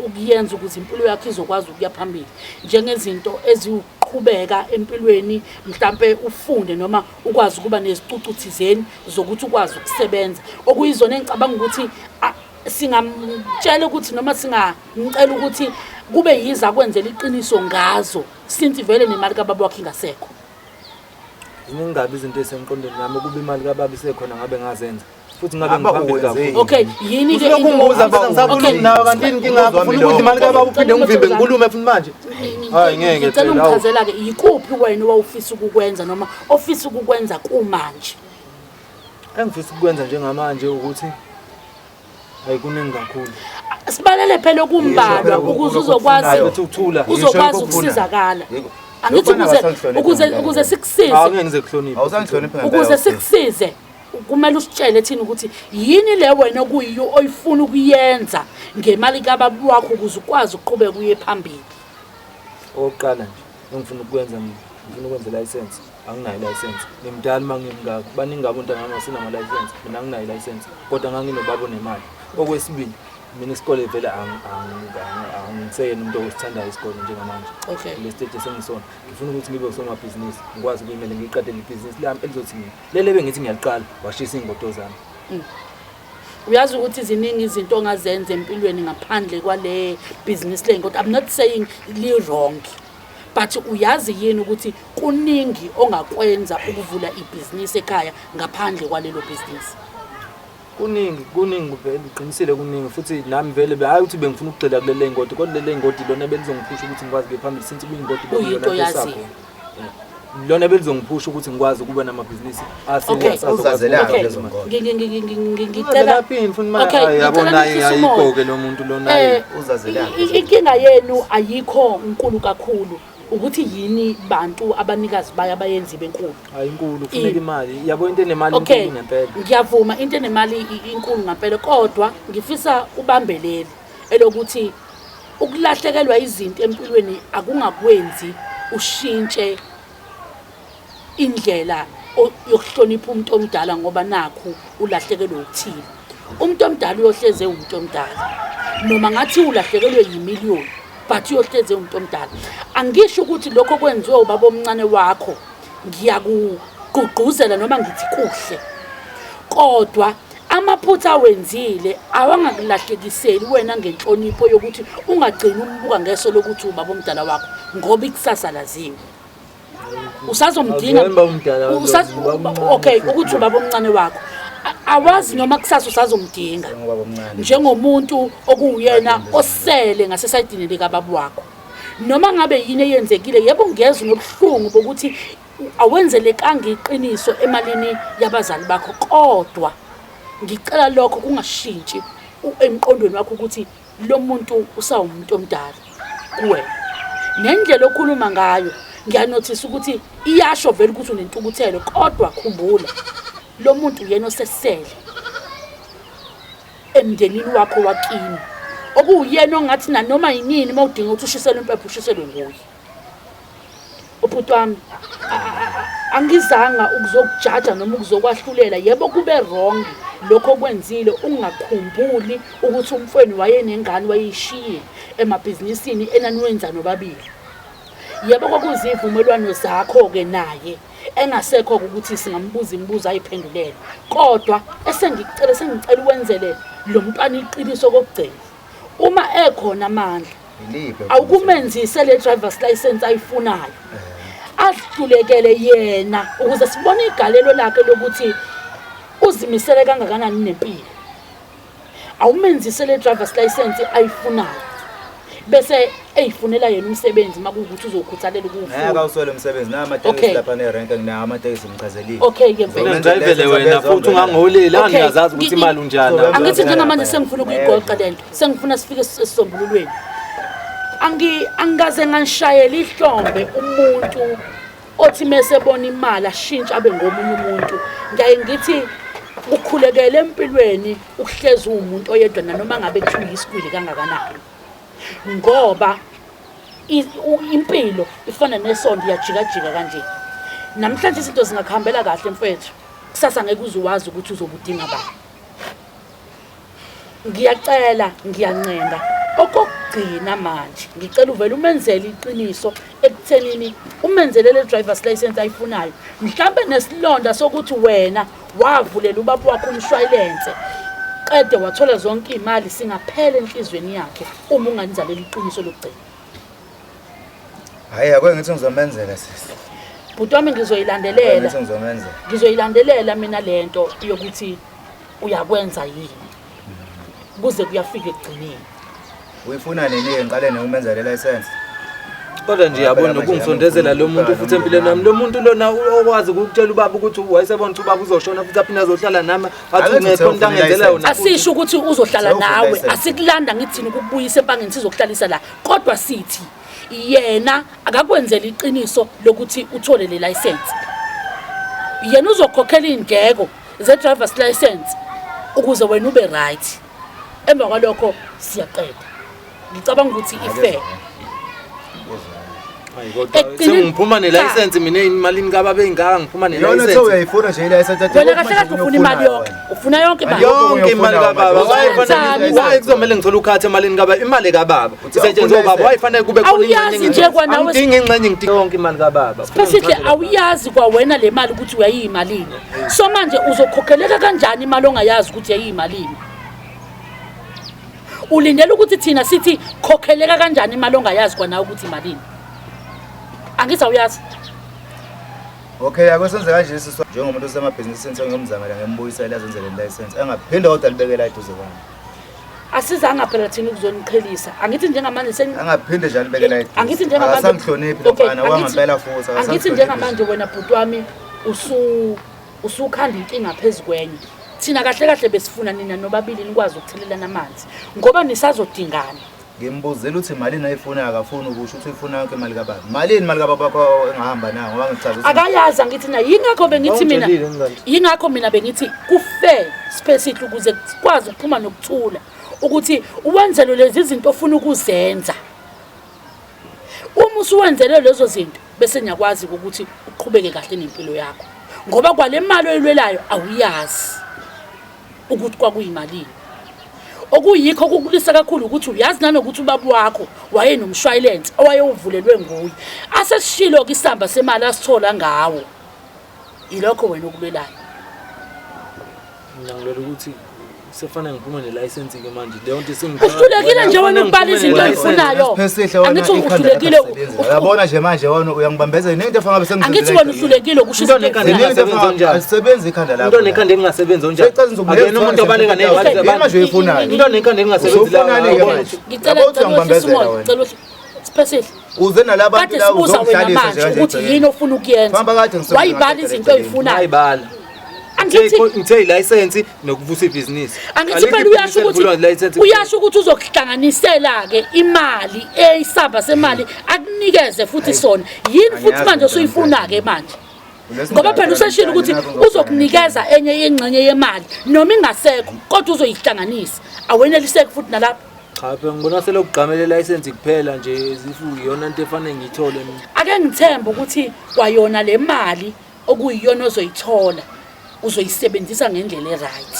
ukuyenza ukuze impilo yakho izokwazi ukuya phambili? Njengezinto eziwuqhubeka empilweni, mhlambe ufunde noma ukwazi ukuba nezicucu thizeni zokuthi ukwazi ukusebenza. Okuyizona engicabanga ukuthi singamtshela ukuthi noma singamcela ukuthi kube yiza kwenzela iqiniso ngazo since vele nemali kababa wakhe ingasekho. Ziningi kabi izinto ezisemqondweni nami ukuba imali kababa isekhona ngabe ngazenza. Futhi ngabe Aba ngiphambili uwenzeni? kakhulu. Okay, yini ke Usulokhu into ungibuza phela ngisakhuluma Okay. nawe kanti yini inkinga yakho? Ufuna ukudla imali kababa uphinde ungivimbe ngikhulume futhi manje. Hayi ngeke Ngicela phela, hawu. ungichazela ke yikuphi wena owawufisa ukukwenza noma ofisa ukukwenza kumanje? Engifisa ukukwenza njengamanje ukuthi hayi kuningi kakhulu. Sibalele phela okumbalwa Yisho phela ukuze lokhu uzokwazi okufunayo. Futhi ukuthula. uzokwazi Yisho ukusizakala. Yiko. Angithi Lokho ukuze awusangihloniphi ukuze ngempela. ukuze sikusize Hawu ngeke ngize kuhloniphe. Awusangihloniphi ngempela. ukuze sikusize kumele usitshele thina ukuthi yini le wena okuyiyo oyifuna ukuyenza ngemali kababa wakho ukuze ukwazi ukuqhubeka uye phambili. Okokuqala nje engifuna ukukwenza mina ngifuna ukwenza license. Anginayo license. Ngimdala uma ngimngaka. Baningi abantu angami asinama license. Mina anginayo license. Kodwa nganginobaba onemali. Okwesibili mina isikole vele angiseyena umuntu osithandayo isikole njengamanje. Okay. Kule stage esengisona. Ngifuna ukuthi ngibe usomabhizinisi, ngikwazi ukuyimela ngiqedele ibhizinisi lami elizothi mina. Lele bengithi ngiyaliqala, washisa iy'ngodo zami. Uyazi ukuthi ziningi izinto ongazenza empilweni ngaphandle kwale business le kodwa I'm not saying li wrong. But uyazi yini ukuthi kuningi ongakwenza ukuvula ibhizinisi ekhaya ngaphandle kwalelo business? Kuningi, kuningi vele uqinisile kuningi futhi nami vele hayi ukuthi bengifuna ukugxila kulele ngodi kodwa lele ngodi lona belizongiphusha ukuthi ngikwazi ukuya phambili since kuyingodi Kuyinto bekuyiyona oyaziyo. esakhona. Lona belizongiphusha ukuthi ngikwazi ukuba namabhizinisi Okay. aserious azokwazi Uzazelaphi ukwenza lezo imali. ngodi? Ngicela Uzazelaphi futhi manje? Okay, Hayi, ngicela yabona, nihlise hayi, umoya. ayikho-ke lo muntu lona, hayi. Uzazelaphi Inkinga yenu ayikho nkulu kakhulu ukuthi yini bantu abanikazi bayo abayenzi benkulu. Hayi inkulu kufuneka imali. Yabo into enemali Okay, inkulu ngempela. ngiyavuma into enemali inkulu ngempela kodwa ngifisa ubambelele elokuthi ukulahlekelwa izinto empilweni akungakwenzi ushintshe indlela yokuhlonipha umuntu omdala ngoba nakhu ulahlekelwe ukuthile. Umuntu omdala uyohleze umuntu omdala. Noma ngathi ulahlekelwe yimiliyoni but uyohleze umuntu omdala. Angisho ukuthi lokho kwenziwe ubaba omncane wakho ngiyakugqugquzela noma ngithi kuhle. Kodwa amaphutha awenzile awangakulahlekiseli wena ngenhlonipho yokuthi ungagcini umbuka ngeso lokuthi ubaba omdala wakho ngoba ikusasa laziwe. Usazomdinga. Awuyena ubaba omdala wakho, ubaba omncane Okay, futhi. ukuthi ubaba omncane wakho. Awazi noma kusasa usazomdinga. Njengobaba omncane. Njengomuntu okuwuyena osele ngasesayidini likababa wakho. Noma ngabe yini eyenzekile, yebo ngiyezwa nobuhlungu bokuthi awenzelekanga iqiniso emalini yabazali bakho, kodwa ngicela lokho kungashintshi emqondweni wakho ukuthi lo muntu usawumuntu omdala kuwena. Nendlela okhuluma ngayo ngiyanothisa ukuthi iyasho vele ukuthi unentukuthelo, kodwa khumbula lo muntu uyena osesele emndenini wakho wakini, okuwuyena ongathi nanoma yinini uma udinga ukuthi ushiselwe impepho ushiselwe nguye. Ubhuti wami, angizanga ukuzokujaja noma ukuzokwahlulela. Yebo kube wrong lokho okwenzile, ungakhumbuli ukuthi umfweni wayenengane wayeyishiyile emabhizinisini enaniwenza nobabili. Yebo kwakuzivumelwano zakho-ke naye engasekho ukuthi singambuza imibuzo ayiphendulele, kodwa esengikucela, sengicela uwenzele lo mntwana iqiniso kokugcina uma ekhona amandla awukumenzise le driver's license ayifunayo ahlulekele yena ukuze sibone igalelo lakhe lokuthi uzimisele kangakanani nempilo awumenzise le driver's license ayifunayo bese eyifunela yena umsebenzi uma kuwukuthi uzokhuthalela ukuwufuna. Ngeke awuswele umsebenzi nawo amatekisi lapha nerenke nginawo amatekisi ngichazelile. Okay ke mfethu. Ngidrivele wena futhi ungangiholeli angiyazazi ukuthi imali unjani. Angithi njengamanje sengifuna ukuyigoqa lento sengifuna sifike esisombululweni. Angi angikaze ngangishayela ihlombe umuntu othi mese ebona imali ashintshe abe ngomunye umuntu ngiyaye ngithi ukhulekele empilweni ukuhlezi uwumuntu oyedwa nanoma ngabe kuthiwa uyisikwili kangakanani ngoba impilo ifana nesondo iyajikajika kanje namhlanje izinto zingakuhambela kahle mfethu kusasa ngeke uze wazi ukuthi uzobe udinga bani Ngiyacela, ngiyancenga okokugcina manje ngicela uvele umenzele iqiniso ekuthenini umenzele le driver's license ayifunayo mhlambe nesilonda sokuthi wena wavulela ubaba wakho umshwayilense qede wathola zonke iy'mali singaphela enhliziyweni yakhe uma unganizalela iqiniso lokugcina. Hayi ake ngithi ngizomenzela sisi. Bhuti wami ngizoyilandelela. Ngithi ngizomenzela. Ngizoyilandelela mina lento yokuthi uyakwenza yini kuze kuyafika ekugcineni. Uyifuna nini ngiqale nokumenzela license? Kodwa nje yabona nokungisondezela lo muntu futhi empilweni yami lo muntu lona okwazi ukukutshela ubaba ukuthi wayesebona ukuthi ubaba uzoshona futhi aphinde azohlala nami athi ungekho into angenzela yona. Asisho ukuthi uzohlala nawe asikulanda ngithini ukukubuyisa empangeni sizokuhlalisa la kodwa sithi yena akakwenzela iqiniso lokuthi uthole le license yena uzokhokhela iy'ndleko ze-driver's license ukuze wena ube right emva kwalokho siyaqeda ngicabanga ukuthi i-fair Hayi kodwa sengiphuma nelicense mina imalini kababa engaka ngiphuma nelicense. Yona uyayifuna nje ilicense. Wena kahle kahle ufuna imali yonke. Ufuna yonke imali. Yonke imali kababa. Wayifanele why kuzomele ngithole ukhatha emalini kababa imali kababa. Isetshenziswa ubaba wayifanele kube khona ingxenye. Awuyazi nje kwanawe. Angidingi ingxenye ngidinga yonke imali kababa. Siphesihle awuyazi kwawena le mali ukuthi uyayimalini. So manje uzokhokheleka kanjani imali ongayazi ukuthi yayimalini? Ulindele ukuthi thina sithi khokheleka kanjani imali ongayazi kwanawe ukuthi imalini? Angithi awuyazi. Okay, ake senze kanje sisi njengomuntu osemabhizinisini sengiyomzamela ngembuyisele azenzele license. Engaphinde kodwa libekela eduze kwami. Asizanga phela thina ukuzoniqhelisa. Angithi njengamanje sen Angaphinde nje alibekela eduze. Angithi njengamanje Akasangihloniphi lo mfana wangempela futhi. Angithi njengamanje wena bhuti wami usu usukhanda inkinga phezu kwenye. Thina kahle kahle besifuna nina nobabili nikwazi ukuthelelana amanzi ngoba nisazodingana. Ngimbuzile ukuthi malini ayifunayo akafuni ukusho ukuthi uyifuna yonke imali kababa. Malini imali kababa wakho engahamba nayo ngoba ngichaza ukuthi Akayazi angithi na yingakho bengithi mina Awungitshelile mngani. yingakho mina bengithi kufair Siphesihle ukuze sikwazi ukuphuma nokuthula ukuthi uwenzelwe lezi zinto ofuna ukuzenza. Uma usuwenzele lezo zinto bese ngiyakwazi ukuthi uqhubeke kahle nempilo yakho ngoba kwale mali oyilwelayo awuyazi ukuthi kwakuyimalini. Okuyikho okukulisa kakhulu ukuthi uyazi nanokuthi ubaba wakho wayenomshwayilense owayewuvulelwe nguye. Asesishilo-ke isamba semali asithola ngawo. Yilokho wena okulwelayo. Mina ngilwela ukuthi sefanele ngiphume nelicense ke manje leyo nto Uhlulekile nje wena ukubala izinto oyifunayo. Siphesihle wena Angithi ikhanda uhlulekile lakho alisebenzi. Uyabona nje manje wena uyangibambezela nento efana ngabe Angithi wena uhlulekile ukusho Into izinto nekhanda oyifunayo. engasebenzi onjani? Alisebenzi ikhanda lakho. Into nekhanda engasebenzi onjani? Sekucaza ngizokunika Akuyena umuntu obaleka ney'mali Okay. Yini zabantu. manje uyifunayo? Into nekhanda engasebenzi la. Usufunani-ke uyabona manje? ukuthi- Ngicela Yabo uthi ngicela wehlise uyangibambezela umoya, wena. ngicela wehlise. Siphesihle. Uze nalabantu Kade la sibuza wena uzongihlalisa manje nje kanje ukuthi egcekeni. yini ofuna ukuyenza. Famba kade ngisebenza Wayibala ngaqeda izinto egcekeni. oyifunayo. Ngayibala. Angithi Ngithe ilayisensi nokuvusa ibhizinisi. Angithi Alikho phela uyasho ibhizinisi ukuthi elivulwa ngelayisensi uyasho ukuthi uzokuhlanganisela ke imali eyisamba semali akunikeze futhi sona. Yini futhi Angiyazi manje into osuyifuna ke engiyifuna. manje? Ngoba phela useshilo ukuthi uzokunikeza enye yengxenye yemali noma ingasekho kodwa uzoyihlanganisa. Aweneliseki futhi nalapho. Cha phela ngibona selokugqamela ilayisensi kuphela nje zifu iyona into efanele ngiyithole mina. Ake ngithembe ukuthi kwayona le mali okuyiyona ozoyithola uzoyisebenzisa ngendlela e-right.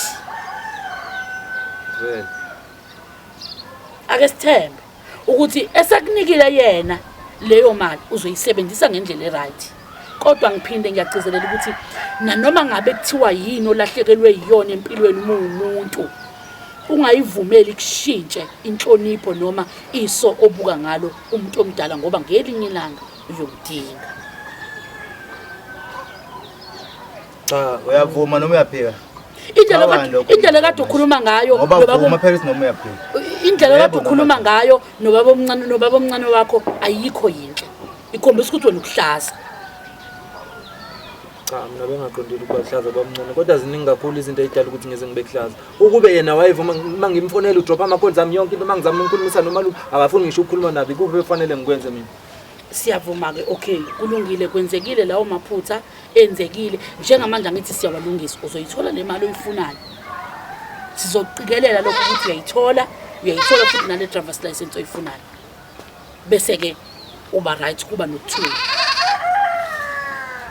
Vele. Ake sithembe ukuthi esekunikile yena leyo mali uzoyisebenzisa ngendlela e-right. Kodwa ngiphinde ngiyagcizelela ukuthi nanoma ngabe kuthiwa yini olahlekelwe yiyona empilweni uma uwumuntu Ungayivumeli kushintshe inhlonipho noma iso obuka ngalo umuntu omdala ngoba ngelinye ilanga uyomdinga. Cha, Uyavuma noma uyaphika? Indlela Cabanga kade lokho. indlela kade ukhuluma ngayo Ngoba nobaba vuma phela ukuthi noma uyaphika. indlela kade Yebo, ukhuluma noma- ngayo nobaba omncane nobaba omncane wakho ayikho yinhle. Ikhombisa ukuthi wena ukuhlaza. Cha, mina bengaqondile ukuba kuhlaza bamncane, kodwa ziningi kakhulu izinto ey'dala ukuthi ngize ngibe kuhlaza. Ukube yena wayevuma uma ngimfonela udropha ama-calls ami yonke into, uma ngizama ukukhulumisa nomalume akafuni ngisho ukukhuluma nabo. Ikuphi ekufanele ngikwenze mina? Siyavuma-ke, okay, kulungile, kwenzekile lawo maphutha enzekile. Njengamanje angithi siyawalungisa, uzoyithola le mali oyifunayo. Sizoqikelela lokho ukuthi uyayithola, uyayithola futhi nale driver's license oyifunayo. Bese-ke uba right, kuba nokuthula.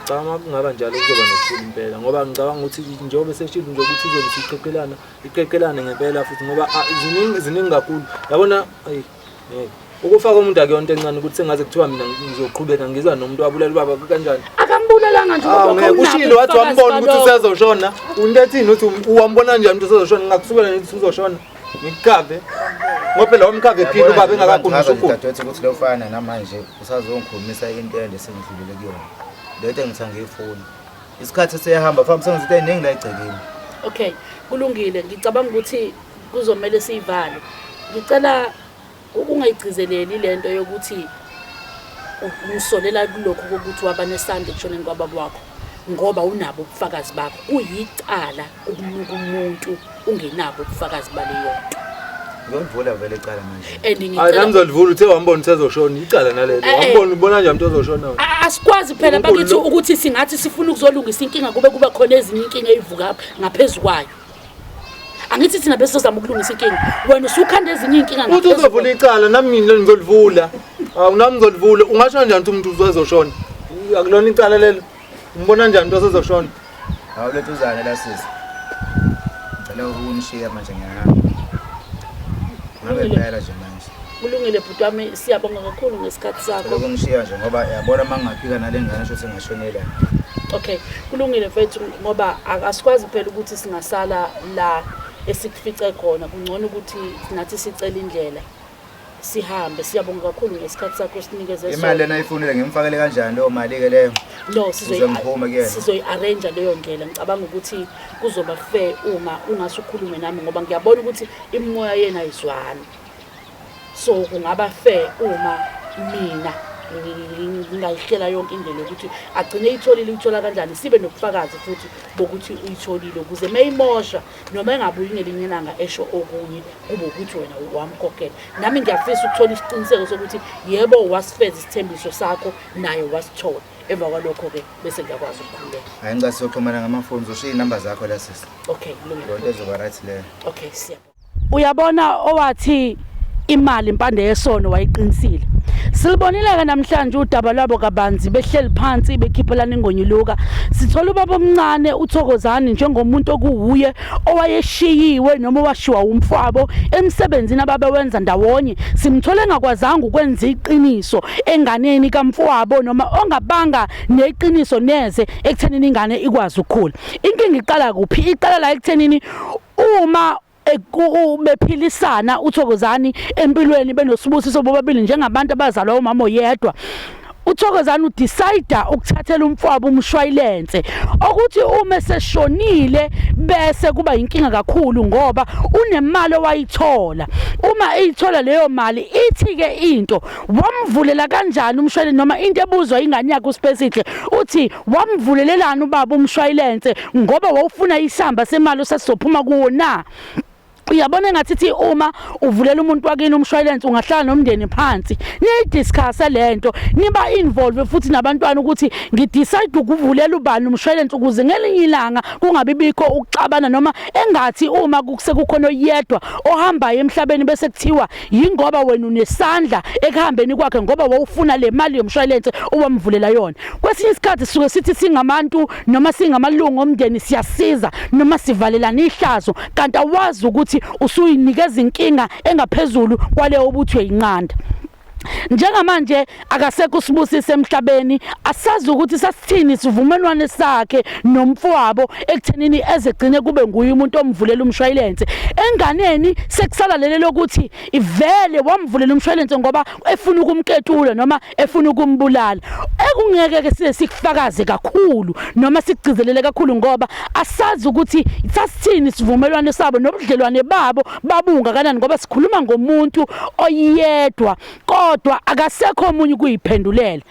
Cha, uma kungaba njalo kuzoba nokuthula impela, ngoba ngicabanga ukuthi njengoba eseshilo nje ukuthi izobe isiqeqelana, iqeqelane ngempela futhi, ngoba ziningi ziningi kakhulu. Yabona, ayi ngeke. Ukufaka umuntu akuyona into encane ukuthi sengaze kuthiwa mina ngizoqhubeka ngizwa nomuntu wabulala ubaba kanjani. Akambulalanga nje Ah, ubaba ngeke wakho, ushilo wathi unabo wambona ukuthi ubufakazi usezoshona. Into ethini uthi uwambona kanjani ukuthi usezoshona? Ngakusukela nje ukuthi uzoshona. Ngikukhave. Ngoba phela wamkhave ephila ubaba engakakhulumi Ngichaza nje ukugula. dadewethu ukuthi lo mfana namanje usazongikhulumisa into ende sengidlulele kuyona. Le nto engithi angiyifuni. Isikhathi siyahamba famba sengithi into eningi la egcekeni. Okay, kulungile. Ngicabanga ukuthi kuzomele siyivale. Ngicela ungayigcizeleli lento yokuthi umsolela kulokhu kokuthi waba nesandla ekushoneni kwababa wakho ngoba unabo ubufakazi bakho. Kuyicala ukunuka umuntu ungenabo ubufakazi baleyo nto. Ngiyolivula vele icala manje. And Hayi ngicela nami ngizolivula, uthe wambona usezoshona, icala nalelo. Eh, eh. Wambona ubona kanjani umuntu ozoshona wena? Asikwazi phela Unkulunkulu bakithi lo- ukuthi singathi sifuna ukuzolungisa inkinga kube kuba khona ezinye inkinga eyivuka ngaphezu kwayo. Angithi thina besizozama ukulungisa inkinga, wena usukhanda ezinye iy'nkinga Uthi ngaphezu uzovula kwayo. icala nami mina ngizolivula. Hawu nami ngizolivula. Ungasho kanjani ukuthi umuntu usezoshona? Akulona icala lelo. Umbona kanjani umuntu osezoshona? Hawu lethuzane la sisi. Ngicela ukunishiya manje ngiyahamba. Ngabe Kulungile. impela nje manje. Kulungile bhuti wami, siyabonga kakhulu ngesikhathi Ngicela sakho. ukunishiya nje ngoba yabona uma ngingaphika nale ngane sho sengashonela. Okay, kulungile mfethu ngoba asikwazi phela ukuthi singasala la esikufice khona. Kungcono ukuthi nathi sicele indlela sihambe. Siyabonga kakhulu ngesikhathi sakho sinikeze Imali sona. lena ayifunile ngimfakele kanjani leyo mali ke leyo? No, Ukuze ngiphume kuyena. sizoyi-arrange leyo ndlela. Ngicabanga ukuthi kuzoba fair uma ungase ukhulume nami ngoba ngiyabona ukuthi imimoya yena ayizwani. So kungaba fair uma mina ngingayihlela yonke indlela yokuthi agcine eyitholile, uyithola kanjani, sibe nobufakazi futhi bokuthi uyitholile ukuze meyimosha noma engabuyi ngelinye ilanga esho okunye kube ukuthi wena wamkhokhela. Nami ngiyafisa ukuthola isiqiniseko sokuthi yebo wasifeza isithembiso sakho naye wasithola. Emva kwalokho-ke bese ngiyakwazi ukukhululeka. Hayi ngicela sizoxhumana ngamafoni uzoshiya inamba zakho la sisi. Okay, kulungile. Leyo nto ezoba right leyo. Okay, siyabonga. Uyabona owathi imali impande yesono wayiqinisile. Silibonile-ke namhlanje udaba lwabo kabanzi behleli phansi bekhiphelana ingonyuluka. Sithola ubaba omncane uThokozani njengomuntu okuwuye owayeshiyiwe noma owashiwa umfwabo emsebenzini ababewenza ndawonye. Simthole engakwazanga ukwenza iqiniso enganeni kamfowabo noma ongabanga neqiniso neze ekuthenini ingane ikwazi ukukhula. Inkinga iqala kuphi? Iqala la ekuthenini uma bephilisana uThokozani empilweni benoSibusiso bobabili njengabantu abazalwa umama oyedwa. uThokozani udecide ukuthathela umfowabo umshwayilense okuthi uma eseshonile bese kuba inkinga kakhulu ngoba unemali owayithola. Uma eyithola leyo mali ithi ke into wamvulela kanjani umshwayilense noma into ebuzwa ingane yakhe uSiphesihle uthi wamvulelelani ubaba umshwayilense ngoba wawufuna isamba semali osasizophuma kuwo na? Uyabona engathi thi uma uvulela umuntu wakini umshwayilense ungahlala nomndeni phansi niyidiscuss lento, niba involve futhi nabantwana ukuthi ngidecide ukuvulela ubani umshwayilense ukuze ngelinye ilanga kungabi bikho ukuxabana noma engathi uma sekukhona oyedwa ohambayo emhlabeni bese kuthiwa yingoba wena unesandla ekuhambeni kwakhe ngoba wawufuna le mali yomshwayilense owamvulela yona. Kwesinye isikhathi sisuke sithi singabantu noma singamalungu omndeni siyasiza noma sivalelana ihlazo, kanti awazi ukuthi usuyinikeza inkinga engaphezulu kwaleyo obuthi uyinqanda. Njengamanje akasekho uSibusise emhlabeni, asazi ukuthi sasithini isivumelwano sakhe nomfowabo ekuthenini ezegcine kube nguye umuntu omvulela umshwayilense. Enganeni sekusala lele lokuthi ivele wamvulela umshwayilense ngoba efuna ukumketula noma efuna ukumbulala. Ekungeke ke size sikufakaze kakhulu noma sikugcizelele kakhulu ngoba asazi ukuthi sasithini isivumelwano sabo nobudlelwane babo babungakanani ngoba sikhuluma ngomuntu oyedwa kodwa akasekho omunye ukuyiphendulela.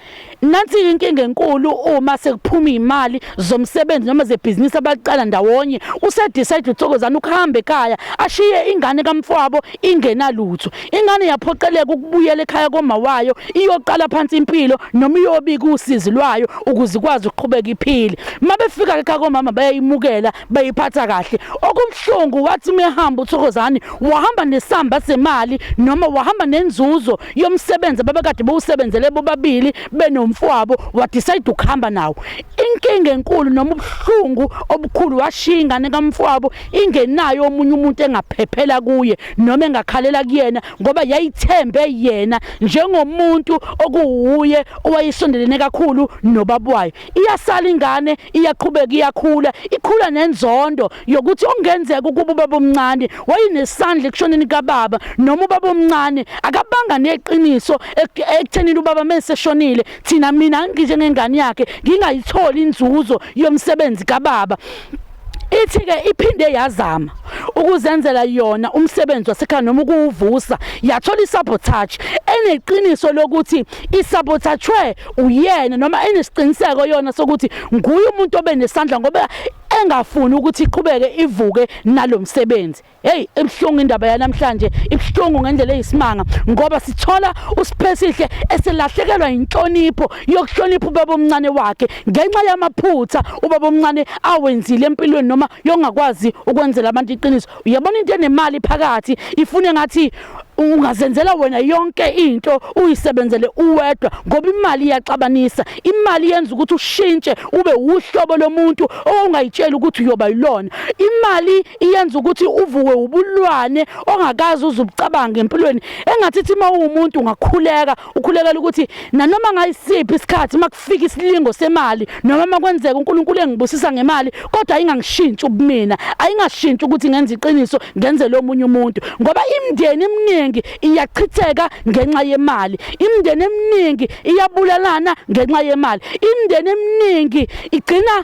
Nansi inkinga enkulu uma sekuphuma imali zomsebenzi noma zebhizinisi abaqala ndawonye, usedecide uThokozani ukuhamba ekhaya ashiye ingane kamfowabo ingenalutho. Ingane yaphoqeleka ukubuyela ekhaya koma wayo iyoqala phansi impilo noma iyobika usizi lwayo ukuze ikwazi ukuqhubeka iphile. Uma befika ekhaya komama bayayimukela bayiphatha kahle. Okubuhlungu wathi uma ehamba uThokozani wahamba nesamba semali noma wahamba nenzuzo yomsebenzi ababekade bewusebenzele bobabili benomfowabo, wadecide ukuhamba nawo. Inkinga enkulu noma ubuhlungu obukhulu washiya ingane kamfowabo ingenayo omunye umuntu engaphephela kuye noma engakhalela kuyena ngoba yayithembe yena njengomuntu okuwuye owayesondelene kakhulu nobaba wayo. Iyasala ingane iyaqhubeka iyakhula, ikhula nenzondo yokuthi okungenzeka ukuba ubaba omncane wayenesandla ekushoneni kababa noma ubaba omncane akabanga neqiniso ekuthenini ubaba meseshonile thina mina njengengane yakhe ngingayitholi inzuzo yomsebenzi kababa. Ithi-ke iphinde yazama ukuzenzela yona umsebenzi wasekhaya noma ukuwuvusa, yathola isabotage eneqiniso lokuthi isabotashwe uyena noma enesiqiniseko yona sokuthi nguye umuntu obenesandla ngoba engafuni ukuthi iqhubeke ivuke nalomsebenzi. Hey, ibuhlungu indaba yanamhlanje, ibuhlungu ngendlela eyisimanga ngoba sithola uSiphesihle eselahlekelwa inhlonipho yokuhlonipha ubaba omncane wakhe ngenxa yamaphutha ubaba omncane awenzile empilweni noma yongakwazi ukwenzela abantu iqiniso. Uyabona into enemali phakathi ifune ngathi ungazenzela wena yonke into uyisebenzele uwedwa ngoba imali iyaxabanisa. Imali yenza ukuthi ushintshe ube wuhlobo lomuntu owawungayitsheli ukuthi uyoba yilona. Imali iyenza ukuthi uvuke ubulwane ongakaze uze ubucabange empilweni. Engathi ithi uma uwumuntu ungakhuleka ukhulekela ukuthi nanoma ngayisiphi isikhathi uma kufika isilingo semali noma uma kwenzeka uNkulunkulu engibusisa ngemali kodwa ayingangishintshi ubumina, ayingashintshi ukuthi ngenze iqiniso ngenzele omunye umuntu ngoba imindeni eminingi iyachitheka ngenxa yemali, imindeni eminingi iyabulalana ngenxa yemali, imindeni eminingi igcina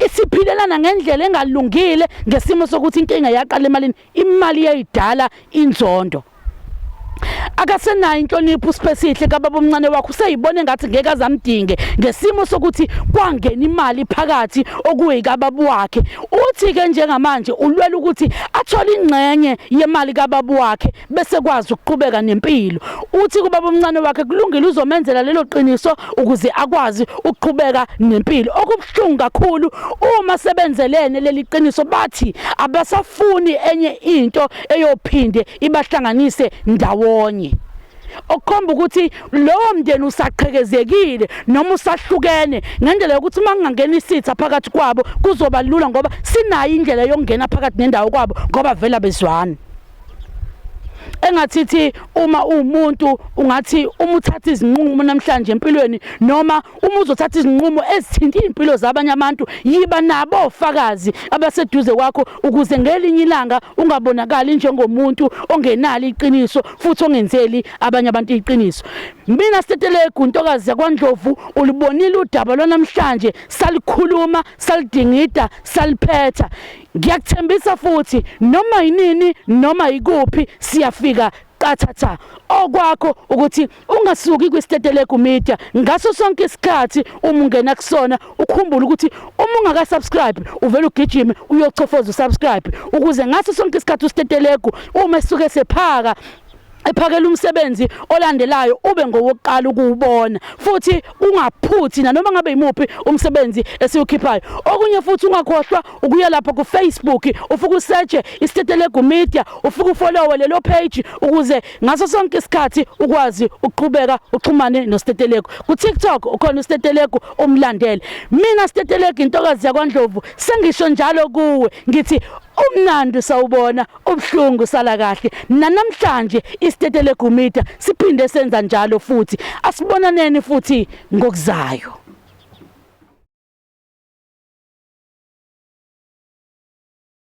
isiphilelana ngendlela engalungile ngesimo sokuthi inkinga yaqala emalini. Imali iyayidala inzondo. Akasenayo inhlonipho uSiphesihle kababa omncane wakhe, useyibona engathi ngeke azamdinge ngesimo sokuthi kwangena imali phakathi okuyikababa wakhe. Uthi-ke njengamanje ulwela ukuthi athole ingxenye yemali kababa wakhe bese kwazi ukuqhubeka nempilo. Uthi kubaba omncane wakhe kulungile uzomenzela lelo qiniso ukuze akwazi ukuqhubeka nempilo. Okubuhlungu kakhulu uma sebenzelene leli qiniso bathi abasafuni enye into eyophinde ibahlanganise ndawonye. Okukhomba ukuthi lowo mndeni usaqhekezekile noma usahlukene ngendlela yokuthi uma kungangena isitha phakathi kwabo kuzoba lula ngoba sinayo indlela yokungena phakathi nendawo kwabo ngoba vele abezwani. Engathithi uma uwumuntu ungathi uma uthatha izinqumo namhlanje empilweni noma uma uzothatha izinqumo ezithinta iy'mpilo zabanye abantu yiba nabo ofakazi abaseduze kwakho ukuze ngelinye ilanga ungabonakali njengomuntu ongenalo iqiniso futhi ongenzeli abanye abantu iqiniso. Mina Stetelegu ntokazi yakwaNdlovu ulibonile udaba lwanamhlanje, salikhuluma salidingida saliphetha. Ngiyakuthembisa futhi noma yinini noma yikuphi siyafika qathatha. Okwakho ukuthi ungasuki kwiStetelegu Media ngaso sonke isikhathi uma ungena kusona ukhumbule ukuthi uma ungaka-subscribe uvele ugijime uyochofoza usubscribe ukuze ngaso sonke isikhathi uStetelegu uma esuke sephaka ephakela umsebenzi olandelayo ube ngowokuqala ukuwubona futhi ungaphuthi nanoma ngabe yimuphi umsebenzi esiwukhiphayo. Okunye futhi ungakhohlwa ukuya lapha ku-Facebook ufike usearche iStetelegu Media ufike ufollowe lelo page ukuze ngaso sonke isikhathi ukwazi ukuqhubeka uxhumane noStetelegu. Ku-TikTok ukhona uStetelegu umlandele. Mina Stetelegu intokazi yakwaNdlovu sengisho njalo kuwe ngithi. Umnandi sawubona, ubuhlungu sala kahle. Nanamhlanje isitetelegu media siphinde senza njalo futhi. Asibonaneni futhi ngokuzayo.